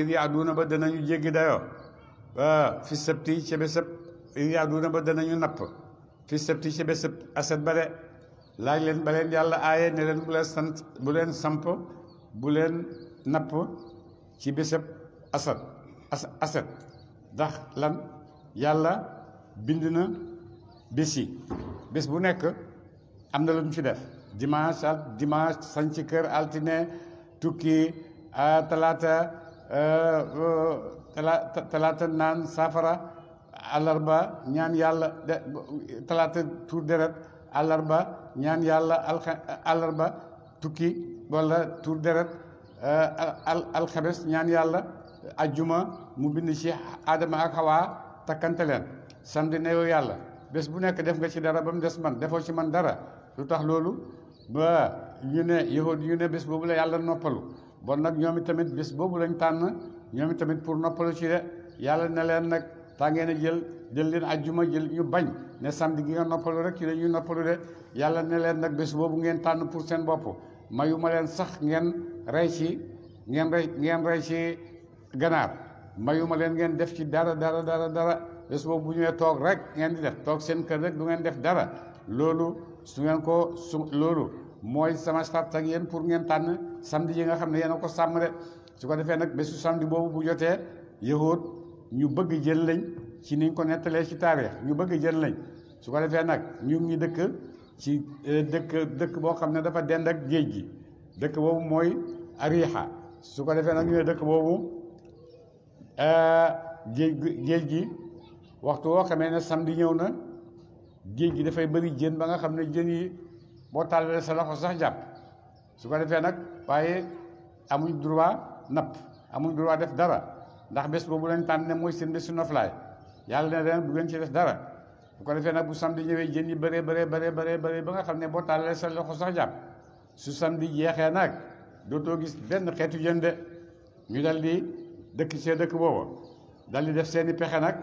yaaduuna ba danañu jéggi dayoo fi sabti ca bésëb ir yaaduuna ba danañu napp fi sabti ca bésëb aset ba de laaj leen ba leen yàlla aaye ne leen bu leen samp bu leen napp ci bésëb aset ndax lan yàlla bind na bés yi bés bu nekk am na lu mu ci def dimanche sañ ci kër altine tukki talaata naan saafara àllarba ñaan yàlla talaata tuur deret àllarba ñaan yàlla àllarba tukki wala tuur deret alxames ñaan yàlla ajjuma mu bind ci Adama ak Hawa takkante leen samedi ne yow yàlla bés bu nekk def nga ci dara ba mu des man defoo ci man dara lu tax loolu ba ñu ne yahud ñu ne bés boobu la yàlla noppalu bon nag ñoom itamit bés boobu lañ tànn ñoom itamit pour noppalu ci de yàlla ne leen nag tàngee na jël leen ajjuma jël ñu bañ ne samedi gi nga noppalu rek ci la ñuy noppalu de yàlla ne leen nag bés boobu ngeen tànn pour seen bopp mayu ma leen sax ngeen rey ci ganaar mayu ma leen ngeen def ci dara bés boobu bu ñëwee toog rek ngeen di def toog seen kër rek du ngeen def dara loolu loolu mooy sama sart ak yéen pour ngeen tànn samedi yi nga xam ne yéen a ko sàmm de su ko defee nag bésu samedi boobu bu jotee yahud ñu bëgg jël lañ ci niñ ko nettalee ci taarix ñu bëgg jël lañ su ko defee nag ñu ngi dëkk ci dëkk boo xam ne dafa dend ak géej gi dëkk boobu mooy Ariha su ko defee nag ñu ne dëkk boobu géej gi waxtu woo xamee ne samedi ñëw na géej gi dafay bëri jën ba nga xam ne jën yi boo tàllalee sa loxo sax jàpp su ko defee nag waaye amuñ droit napp amuñ droit def dara ndax bés boobu lañ tànn ne mooy seen bésu noflaay yàlla ne leen bu ngeen ci def dara su ko defee nag bu samedi ñëwee jën yi bëree ba nga xam ne boo tàllalee sa loxo sax jàpp su samedi jeexee nag dootoo gis benn xeetu jën de ñu dal di dëkk see dëkk boobu dal di def seeni pexe nag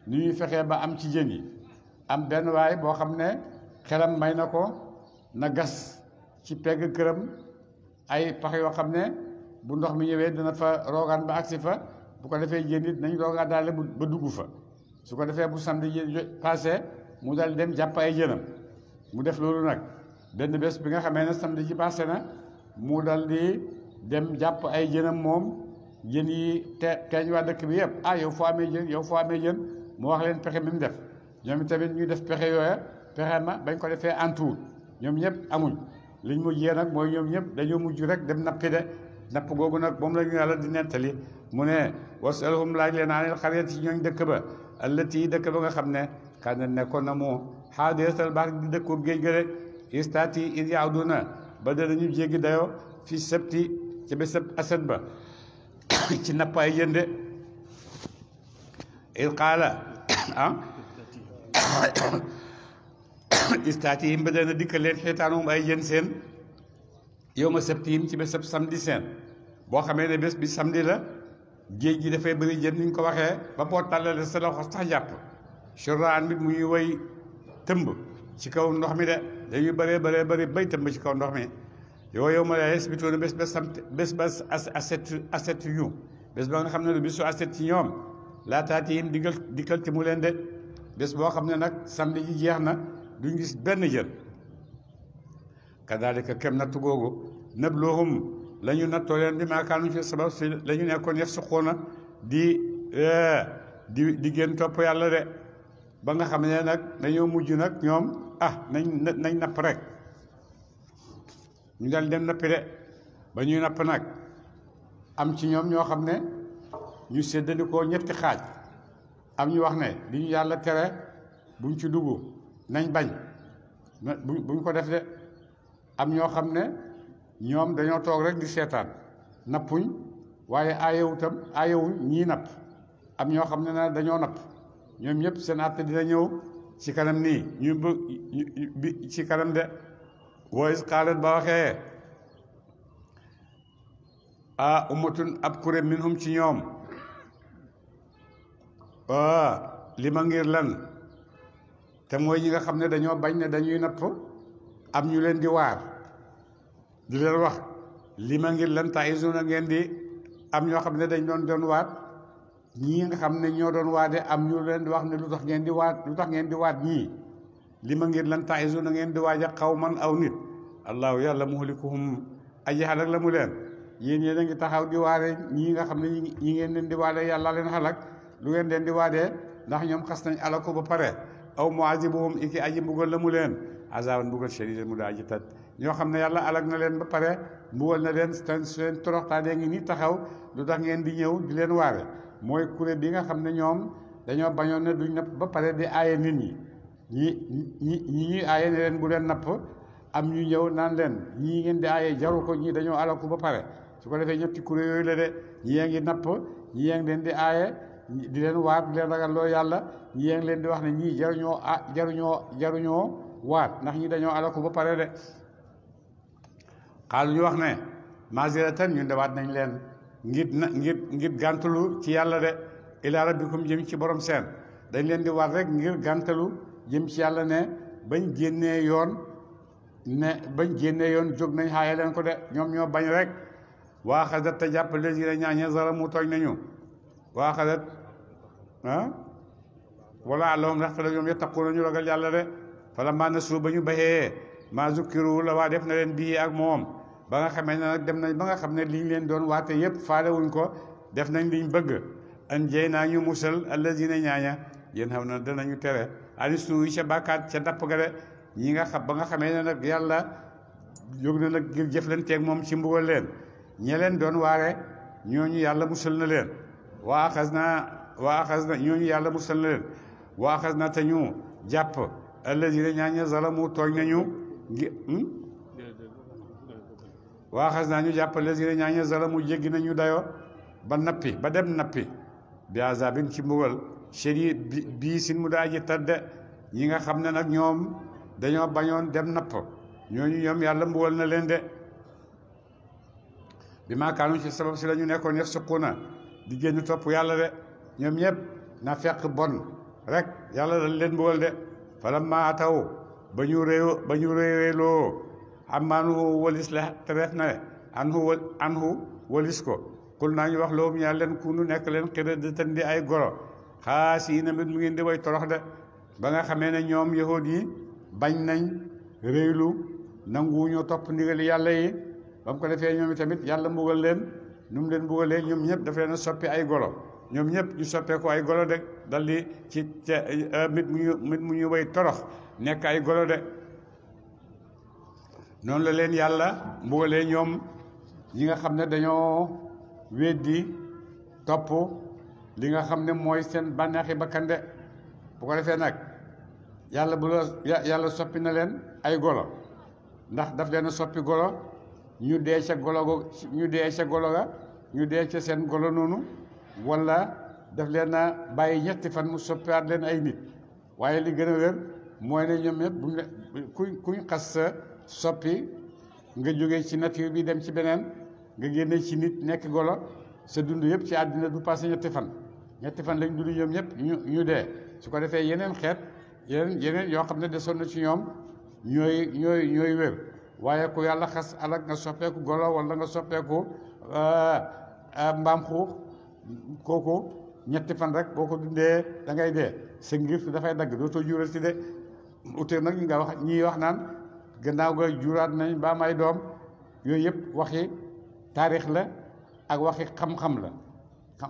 ni ñuy fexee ba am ci jën yi am benn waay boo xam ne xelam may na ko na gas ci pegg këram ay pax yoo xam ne bu ndox mi ñëwee dina fa roogaan ba agsi fa bu ko defee jën it nañ roogaa daale ba dugg fa su ko defee bu samedi passé mu dal dem jàpp ay jënam mu def loolu nag benn bés bi nga xamee ne samedi ji passé na mu dal di dem jàpp ay jënam moom jën yi teeñ waa dëkk bi yëpp yow foo amee jën yow foo amee jën mu wax leen pexe mi mu def ñoom tamit ñu def pexe yooya pexe ma bañ ko defee entour ñoom ñëpp amuñ liñ mujjee nag mooy ñoom ñëpp dañoo mujj rek dem nappi de napp googu nag moom la ñu yàlla di nettali mu ne wasalhum laaj leen anil xaryati ci ñooñ dëkk ba allati dëkk ba nga xam ne kaana nekkoon na moo xaadiratal bahr di dëkkoo géej ga de istaati id yaaduna ba danañu jéggi dayoo fi sabti ca bésab asad ba ci nappaay jënde id qaala istaatihim ba dana dikkal leen xiitaanum ay jën seen yow ma sabtihim ci bésab samedi seen boo xamee ne bés bi samedi la géej gi dafay bëri jën ni ñu ko waxee ba boo tàllale sa loxo sax jàpp suraan bi muy woy tëmb ci kaw ndox mi de dañuy bëree bëri bay tëmb ci kaw ndox mi yow ma la yasbituuna bés ba samt bés ba aset yu bés ba nga xam ne lu bisu aset ci ñoom laa taatihim dikkal ti mu leen de bés boo xam ne nag samedi ji jeex na duñ gis benn jën kadaalika kem nattu googu nabluhum la ñu nattoo leen bi maakaanu ci sabab si la ñu nekkoon yef suqoona di gën topp yàlla de ba nga xam ne nag dañoo mujj nag ñoom nañ napp rek ñu dal dem nappi de ba ñuy napp nag am ci ñoom ñoo xam ne ñu séddandikoo ñetti xaaj am ñu wax ne li ñu yàlla tere buñ ci dugg nañ bañ buñ ko def de am ñoo xam ne ñoom dañoo toog rek di seetaan nappuñ waaye aayewuñ ñii napp am ñoo xam ne na dañoo napp ñoom ñëpp seen àtte dina ñëw ci kanam nii bi ci kanam de woy xaalat ba waxee ummatun ab kuré minhum ci ñoom li ma ngir lan te mooy ñi nga xam ne dañoo bañ ne dañuy napp am ñu leen di waar di leen wax li ma ngir lan taizuna ngeen di am ñoo xam ne dañ doon waat ñii nga xam ne ñoo doon waade am ñu leen di wax ne lu tax ngeen di waat ñii li ma ngir lan taizuna ngeen di waaja xawman aw nit allahu yàlla muhlikuhum aji xalak la mu leen yéen a ngi taxaw di waare ñii nga xam ne ñi ngeen leen di waade yàlla leen xalak lu ngeen leen di waadee ndax ñoom xas nañ alako ba pare aw muazibuhum iki aji mbugal la mu leen azaban mbugal shadid mu daa aji tat ñoo xam ne yàlla alak na leen ba pare mbugal na leen seen toroxtaanee ngi ni taxaw lu tax ngeen di ñëw di leen waare mooy kuréel bi nga xam ne ñoom dañoo bañoon ne duñ napp ba pare di aaye nit ñi ñuy aaye ne leen bu leen napp am ñu ñëw naan leen ñii ngeen di aaye jaru ko ñii dañoo alaku ba pare su ko defee ñetti kuréel yooyu la de ñii yaa ngi napp ñii yaa ngi leen di aaye di leen waat di leen ragal loo yàlla ñii yaa ngi leen di wax ne ñii jaruñoo waat ndax ñi dañoo alaku ba pare de xaalu ñu wax ne maziratan ñun de waat nañ leen ngir gàntalu ci yàlla de ila rabbikum jëm ci borom seen dañ leen di waat rek ngir gàntalu jëm ci yàlla ne bañ génnee yoon jóg nañ xaaye leen ko de ñoom ñoo bañ rek waa xadat te jàpp les yi ñaañe zalamu tooñ nañu waa xadat wala allahum ndaxte la ñoom yattaquuna ñu ragal yàlla de fala maa nasu ba ñu baxee maa zukkiru la waa def na leen bii ak moom ba nga xamee ne nag dem nañ ba nga xam ne liñ leen doon waate yëpp faale wuñ ko def nañ liñ bëgg an jey naa ñu musal allazina ñaaña yéen xam na danañu tere anisnu ca bàkkaat ca dapp ga de ñi nga xam ba nga xamee ne nag yàlla jóg na nag ngir jëflanteeg moom ci mbugal leen ñe leen doon waare ñooñu yàlla musal na leen waa axas na ñooñu yàlla musal na leen waa axas na te ñu jàpp allazina ñaaña zalamu tooñ nañu waa xas naa ñu jàpp allazina ñaaña zalamu jéggi nañu dayo ba dem nappi bi azabin ci mbugal shadid bii sin mu daa ji tadde ñi nga xam ne nag ñoom dañoo bañoon dem napp ñooñu ñoom yàlla mbugal na leen de bi maakaanu ci sabab si la ñu nekkoon yef suquna di génn topp yàlla de ñoom ñëpp na fekk bon rek yàlla dal leen mbugal de falamma ataw ba ñu réeréeloo amaanu walis la tereef na anhu walis ko kul naa ñu wax loolu ñaa leen kunu nekk leen xira di tandi ay golo xaasi na mbir mu ngeen di way torox de ba nga xamee ne ñoom yahud yi bañ nañ réylu nanguwuñoo topp ndigali yàlla yi ba mu ko defee ñoom tamit yàlla mbugal leen nu mu leen mbugalee ñoom ñëpp daf leen a soppi ay golo ñoom ñëpp ñu soppee ko ay golo de dal di ci mit mu ñu way torox nekk ay golo de noonu la leen yàlla mbugalee ñoom ñi nga xam ne dañoo weddi topp li nga xam ne mooy seen bànneexi bakkan de bu ko defee nag yàlla yàlla soppi na leen ay golo ndax daf leen a soppi golo ñu dee ca golo ñu dee ca golo ga ñu dee ca seen golo noonu wala daf leen a bàyyi ñetti fan mu soppiwaat leen ay nit waaye li gën a wér mooy ne ñoom ñëpp kuñ xas sa soppi nga jógee ci nature bi dem ci beneen nga génne ci nit nekk golo sa dund yëpp ci àddina du passé ñetti fan lañ dund ñoom ñëpp ñu dee su ko defee yeneen xeet yeneen yoo xam ne desoon na ci ñoom ñooy wér waaye ku yàlla xas alak nga soppeeku golo wala nga soppeeku mbaam xuux kooku ñetti fan rek boo ko dundee da ngay dee sa ngir dafay dagg dootoo jural ci de utee nag ñi nga wax ñii wax naan gannaaw ga juraat nañ ba may doom yooyu yëpp waxi taarix la ak waxi xam-xam la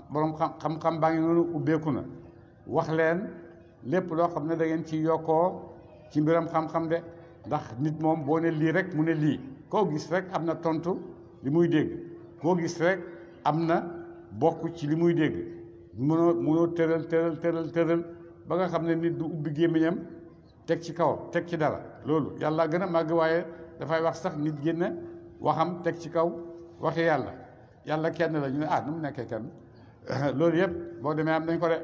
borom xam-xam baa ngi noonu ubbeeku na wax leen lépp loo xam ne da ngeen ci yokkoo ci mbiram xam-xam de ndax nit moom boo ne lii rek mu ne lii koo gis rek am na tontu li muy dégg koo gis rek am na bokk ci li muy dégg mënoo tëral ba nga xam ne nit du ubbi gémmiñam teg ci kaw teg ci dara loolu yàlla gën a màgg waaye dafay wax sax nit génn waxam teg ci kaw waxi yàlla kenn la ñu ne nu mu nekkee kenn loolu yëpp boo demee am nañ ko de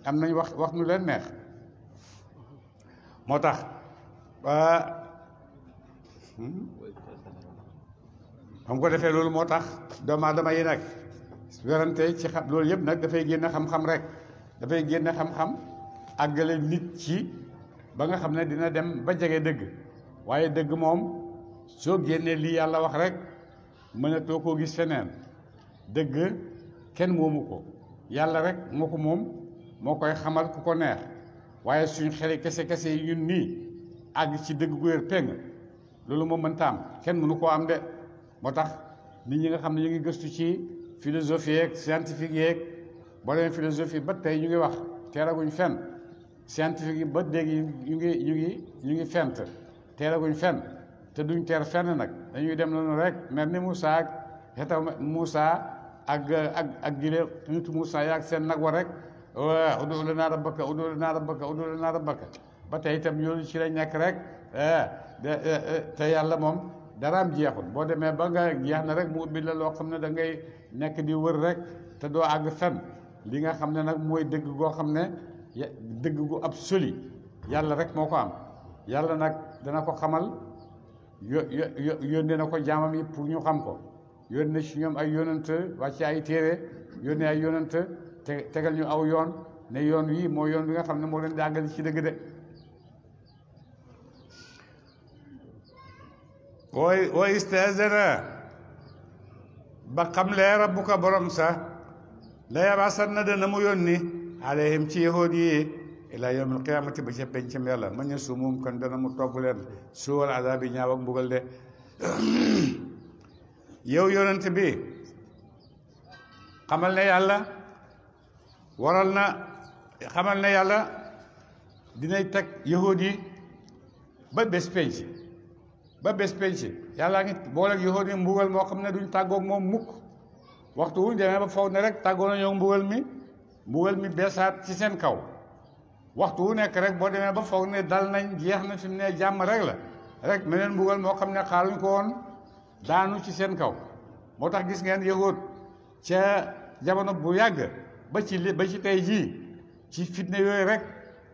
am nañ wax nu leen neex moo tax xam ko defee loolu moo tax doomu aadama yi nag werante ci xam loolu yëpp nag dafay génne xam-xam rek dafay génne xam-xam àggale nit ci ba nga xam ne dina dem ba jege dëgg waaye dëgg moom soo génnee lii yàlla wax rek mënatoo koo gis feneen dëgg kenn moomu ko yàlla rek moo ko moom moo koy xamal ku ko neex waaye suñ xeli kese yi ñun nii àgg ci dëgg gu wér péng loolu moom mënta am kenn mënu koo am de moo tax nit ñi nga xam ne ñu ngi gëstu ci philosophie yeeg scientifique yeeg boo demee philosophie ba tey ñu ngi wax teeraguñ fenn scientifique yi ba léegi ñu ngi fent teeraguñ fenn te duñ teer fenn nag dañuy dem noonu rek mel ni Moussa ak xetaw Moussa ak gile nitu Moussa yaag seen nag wa rek ud'u lanaa rabbaka ud'u lanaa rabbaka ud'u lanaa rabbaka ba tey itam yoonu ci lañ nekk rek te yàlla moom daraam jeexul boo demee ba nga jeex na rek mu ubbi la loo xam ne da ngay nekk di wër rek te doo àgg fenn li nga xam ne nag mooy dëgg goo xam ne dëgg gu absolu yàlla rek moo ko am yàlla nag dana ko xamal yónnee na ko jaamam yi pour ñu xam ko yónnee ci ñoom ay yónnant wàcce ay téere yónnee ay yónnant tegal ñu aw yoon ne yoon wi moo yoon bi nga xam ne moo leen di àggali ci dëgg de wa istazana ba xamlee rabbuka borom sa la yabasanna dana mu yónni alayhim ci yahuud yi ila yawmil qiyaamati ba ca pencam yàlla ma ñu sumum kon dana mu togg leen suwal adaabi ñaaw ak mbugal de yow yonent bi xamal ne yàlla xamal ne yàlla dinay teg yahuud yi ba bés penc yàllaa ngi booleeg yahuud yi mbugal moo xam ne duñ tàggoog moom mukk waxtu wuñ demee ba foog ne rek tàggoo na ñoo mbugal mi beesaat ci seen kaw waxtu wu nekk rek boo demee ba foog ne dal nañ jeex na fi mu ne jàmm rek la rek meneen mbugal moo xam ne xaaruñ ko woon daanu ci seen kaw moo tax gis ngeen yahuud ca jamono bu yàgg ba ci tey jii ci fitne yooyu rek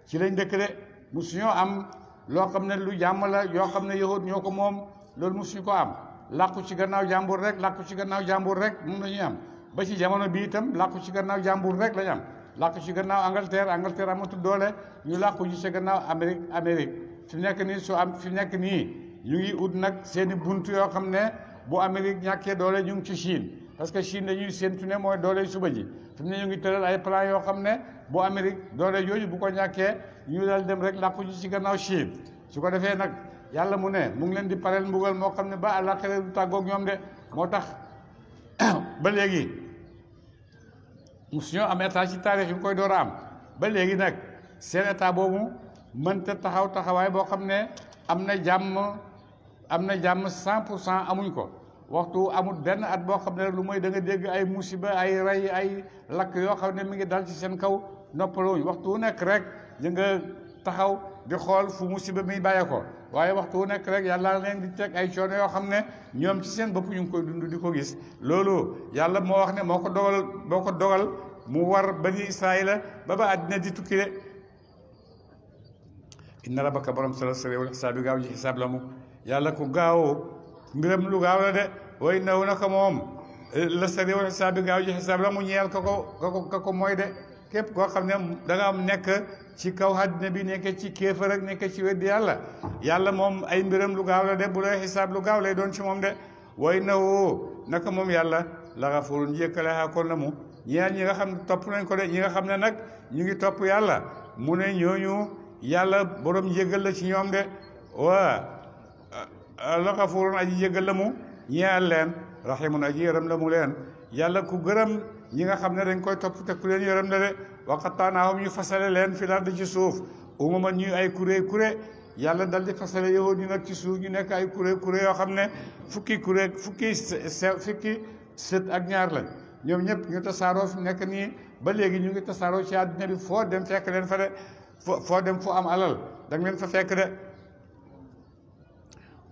ci lañ dëkk de musuñoo am loo xam ne lu jàmm la yoo xam ne yahuud ñoo ko moom loolu musuñu ko am làqu ci gannaaw jàmbur rek moom la ñuy am ba ci jamono bi itam làqu ci gannaaw jàmbur rek lañu am làqu ci gannaaw Angleterre amatul doole ñu làqu ci sa gannaaw Amérique fi nekk nii fi nekk nii ñu ngi ut nag seeni bunt yoo xam ne bu Amérique ñàkkee doole ñu ngi ci Chine parce que Chine dañuy séentu ne mooy doole suba ji fi mu ne ñu ngi tëral ay plan yoo xam ne bu Amérique doole jooju bu ko ñàkkee ñu dal dem rek làqu ci gannaaw Chine su ko defee nag yàlla mu ne mu ngi leen di pareel mbugal moo xam ne ba àllaaxira du tàggoog ñoom de moo tax ba léegi musuñoo am état ci taarix yi koy door a am ba léegi nag seen état boobu mënta taxawaay boo xam ne am na jàmm 100% amuñ ko waxtu amul benn at boo xam ne lu mooy da nga dégg ay musiba ay rey ay lakk yoo xam ne mi ngi dal ci seen kaw noppalooñ waxtu wu nekk rek ñu nga taxaw di xool fu musiba mi bàyyee ko waaye waxtu wu nekk rek yàlla leen di teg ay coono yoo xam ne ñoom ci seen bopp ñu ngi koy dund di ko gis loolu yàlla moo wax ne moo ko dogal mu war bani Israayila ba àddina di tukki de inna rabbaka borom sari'ul xisaabi gaaw ji xisaab la mu yàlla ku gaaw mbiram lu gaaw la de wa innahu naka moom la sari'ul xisaabi gaaw ji xisaab la mu ñeel ka ko mooy de képp koo xam ne da nga am nekk ci kaw àddina bi nekk ci kéefar ak nekk ci weddi yàlla moom ay mbiram lu gaaw la de bu lay xisaab lu gaaw lay doon ci moom de wa innahu naka moom yàlla la gafurun jékkale kon la mu ñeel ñi nga xam ne topp nañ ko de ñi nga xam ne nag ñu ngi topp yàlla mu ne ñooñu yàlla borom yëgal la ci ñoom de waa la gafurun aji yëgal la mu ñeel leen rahimun aji yërëm la mu leen yàlla ku gërëm ñi nga xam ne dañ koy topp te ku leen yërëm la de waqattaanaahum ñu fasale leen fi lardi ci suuf umaman ñu ay kuré yàlla dal di fasale yow ñu nag ci suuf ñu nekk ay kuré yoo xam ne fukki sët ak ñaar lañ ñoom ñëpp ñu tasaaroo fi nekk nii ba léegi ñu ngi tasaaroo ci àddina bi foo dem fekk leen fa de foo dem fu am alal da nga leen fa fekk de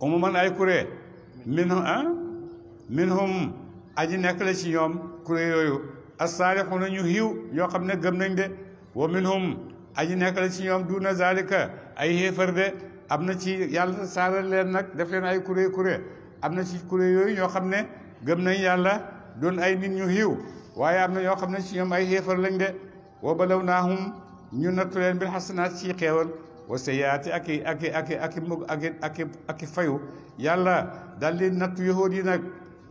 umaman ay kuré minhum aji nekk la ci ñoom kuré yooyu as-saalixuuna ñu xiiw yoo xam ne gëm nañ de wa minhum aji nekk la ci ñoom duna zalika ay xéefar de am na ci yàlla saaral leen nag def leen ay kuré am na ci kuré yooyu ñoo xam ne gëm nañ yàlla doon ay nit ñu xiiw waaye am na ñoo xam ne ci ñoom ay xéefar lañ de wa balawnaahum ñu nattu leen bil xasanaat ci xéewal wa sayyiaati ak fayu yàlla dal di nattu yahuud yi nag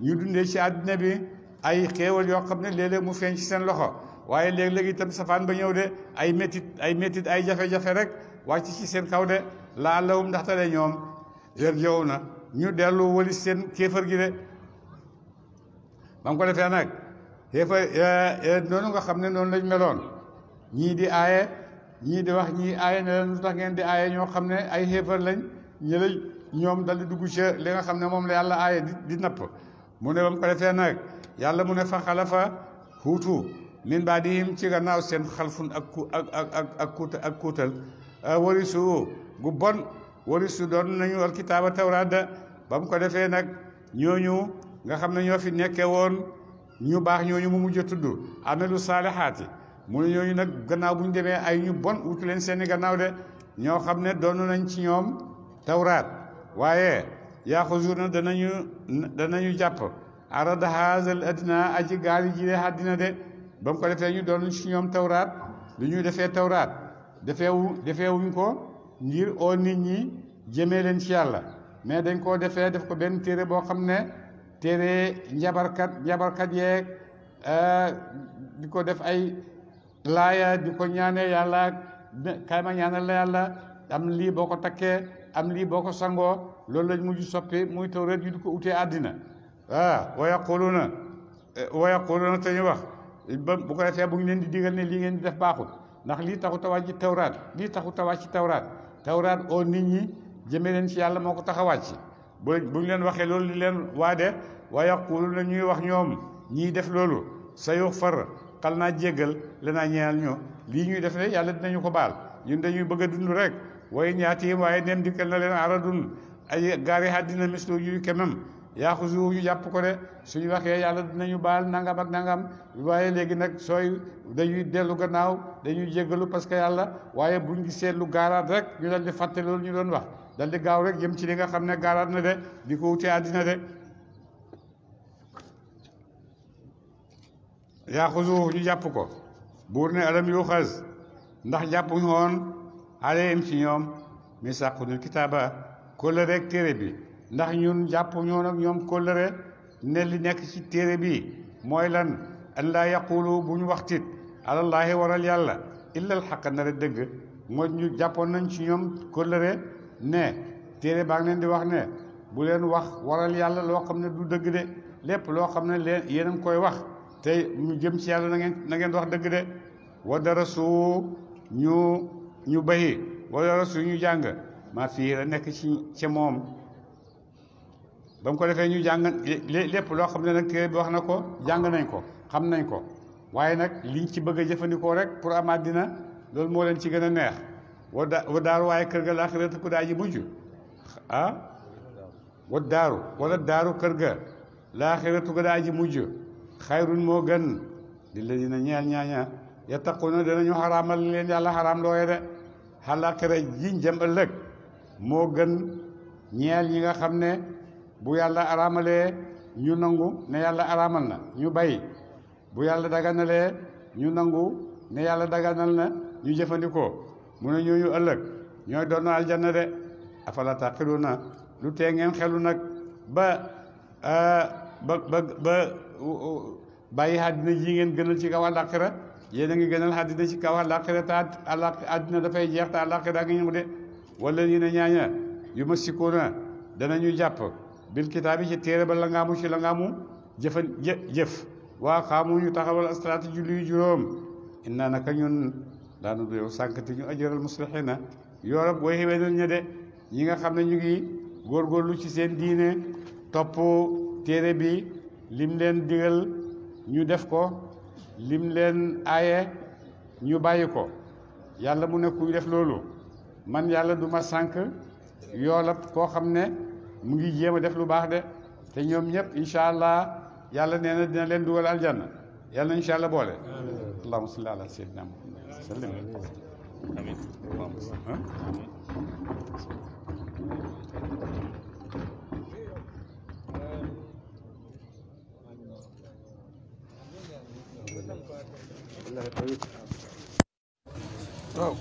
ñu dundee ci àddina bi ay xéewal yoo xam ne léeg-léeg mu feeñ ci seen loxo waaye léeg-léeg itam safaan ba ñëw de ay métit ay jafe-jafe rek wàcc ci seen kaw de laallahum ndaxte de ñoom yarji'uuna na ñu dellu wali seen kéefar gi de ba mu ko defee nag kéefar noonu nga xam ne noonu lañ meloon ñii di aaye ñii di wax ñii aaye ne leen lu tax ngeen di aaye ñoo xam ne ay xéefar lañ ñële ñoom dal di dugg ci li nga xam ne moom la yàlla aaye di napp mu ne ba mu ko defee nag yàlla mu ne fa xalafa huutu min baadihim ci gannaaw seen xalfun ak kuutal warisu gu bon warisu doon nañu alkitaaba tawraat da ba mu ko defee nag ñooñu nga xam ne ñoo fi nekkee woon ñu baax ñooñu mu mujj a tudd amelu saalihaati mu ne ñooñu nag gannaaw bu ñu demee ay ñu bon wutu leen seeni gannaaw de ñoo xam ne doon nañ ci ñoom tawraat waaye yaaxuzuuna danañu jàpp arada haazal adna aji gaari ji de àddina de ba mu ko defee ñu doon ci ñoom tawraat lu ñuy defee tawraat defeewuñ ko ngir oo nit ñi jëmee leen ci yàlla mais dañ koo def ko benn téere boo xam ne téere njabarkat yeeg di ko def ay laaya di ko ñaanee yàlla kaay ma ñaanal la yàlla am lii boo ko takkee am lii boo ko sangoo loolu lañ mujj soppi muy tawraat yu di ko utee àddina wa yaquluuna te ñu wax bu ko defee bu ñu leen di digal ne lii ngeen di def baaxul ndax lii taxu tawàcc ci tawraat lii taxu tawàcc ci tawraat oo nit ñi jëmee leen ci yàlla moo ko tax a wàcc bu ñu leen waxee loolu li leen waade wa yaquluuna ñuy wax ñoom ñiy def loolu sa yuxfar xal naa jéggal lanaa ñeel ñu lii ñuy def ne yàlla dinañu ko baal ñun dañuy bëgg a dund rek way ñaatiim waaye neem dikkal na leen aradun ay gaari àddina mislu yuy kemam yaaxuzu ñu jàpp ko de suñu waxee yàlla dinañu baal nangam ak nangam waaye léegi nag sooy dañuy dellu gannaaw dañuy jéggalu parce que yàlla waaye buñ gisee lu gaaraat rek ñu dal di fàtte loolu ñu doon wax dal di gaaw rek jëm ci li nga xam ne gaaraat na de di ko wutee àddina de yaaxuzu ñu jàpp ko buur ne alam yuxas ndax jàppuñu woon alayhim ci ñoom misaqunil kitaaba kóllëre ak téere bi ndax ñun jàppuñu woon ak ñoom kóllëre ne li nekk ci téere bi mooy lan an laa yaqulu bu ñu waxtit alallaahi waral yàlla illal xaqa na rek dëgg mooy ñu jàppoon nañ ci ñoom kóllëre ne téere baa ngi leen di wax ne bu leen wax waral yàlla loo xam ne du dëgg de lépp loo xam ne leen yéen a ngi koy wax te ñu jëm ci yàlla na ngeen wax dëgg de wa darasu ñu bayi wa darasu ñu jàng maa fii la nekk ci moom ba mu ko defee ñu jàng lépp loo xam ne nag téere bi wax na ko jàng nañ ko xam nañ ko waaye nag liñ ci bëgg a jëfandikoo rek pour amaat dina loolu moo leen ci gën a neex wa daaru waaye kër ga laaxiratu ku daa ji mujj wa daaru wala daaru kër ga laaxiratu ku daa ji mujj xayrun moo gën di la dina ñeel ñaaña yattaquna danañu xaraamal leen yàlla xaraam looye de xalaaxira jiñ jëm ëllëg moo gën ñeel ñi nga xam ne bu yàlla araamalee ñu nangu ne yàlla araamal na ñu bay bu yàlla daganalee ñu nangu ne yàlla daganal na ñu jëfandikoo mu ne ñooñu ëllëg ñooy doon aljanna de afala taqiluna lu tee ngeen xelu nag ba bàyyi àddina ji ngeen gënal ci kaw àllaaxira yéen a ngi gënal àddina ci kaw àllaaxira te àddina dafay jeex te àllaaxira ngi ñëw de wala ñu ne ñaaña yu ma sikkoona danañu jàpp bil kitaab bi ci téere ba la ngaamu ci la ngaamu jëf waa xaamu ñu taxawal astraati julli yu juróom inna naka ñun daanu doyow sànkati ñu ajëral muslihina yoorab booy xéwénal ña de ñi nga xam ne ñu ngi góorgóorlu ci seen diine topp téere bi lim leen digal ñu def ko lim leen aaye ñu bàyyi ko yàlla mu ne kuy def loolu man yàlla du ma sànk yoolab koo xam ne mu ngi jéem a def lu baax de te ñoom ñëpp incha allah yàlla nee na dina leen dugal aljanna yàlla na incha allah boole allahumma salli ala sayyidina muhammad sallim amin waaw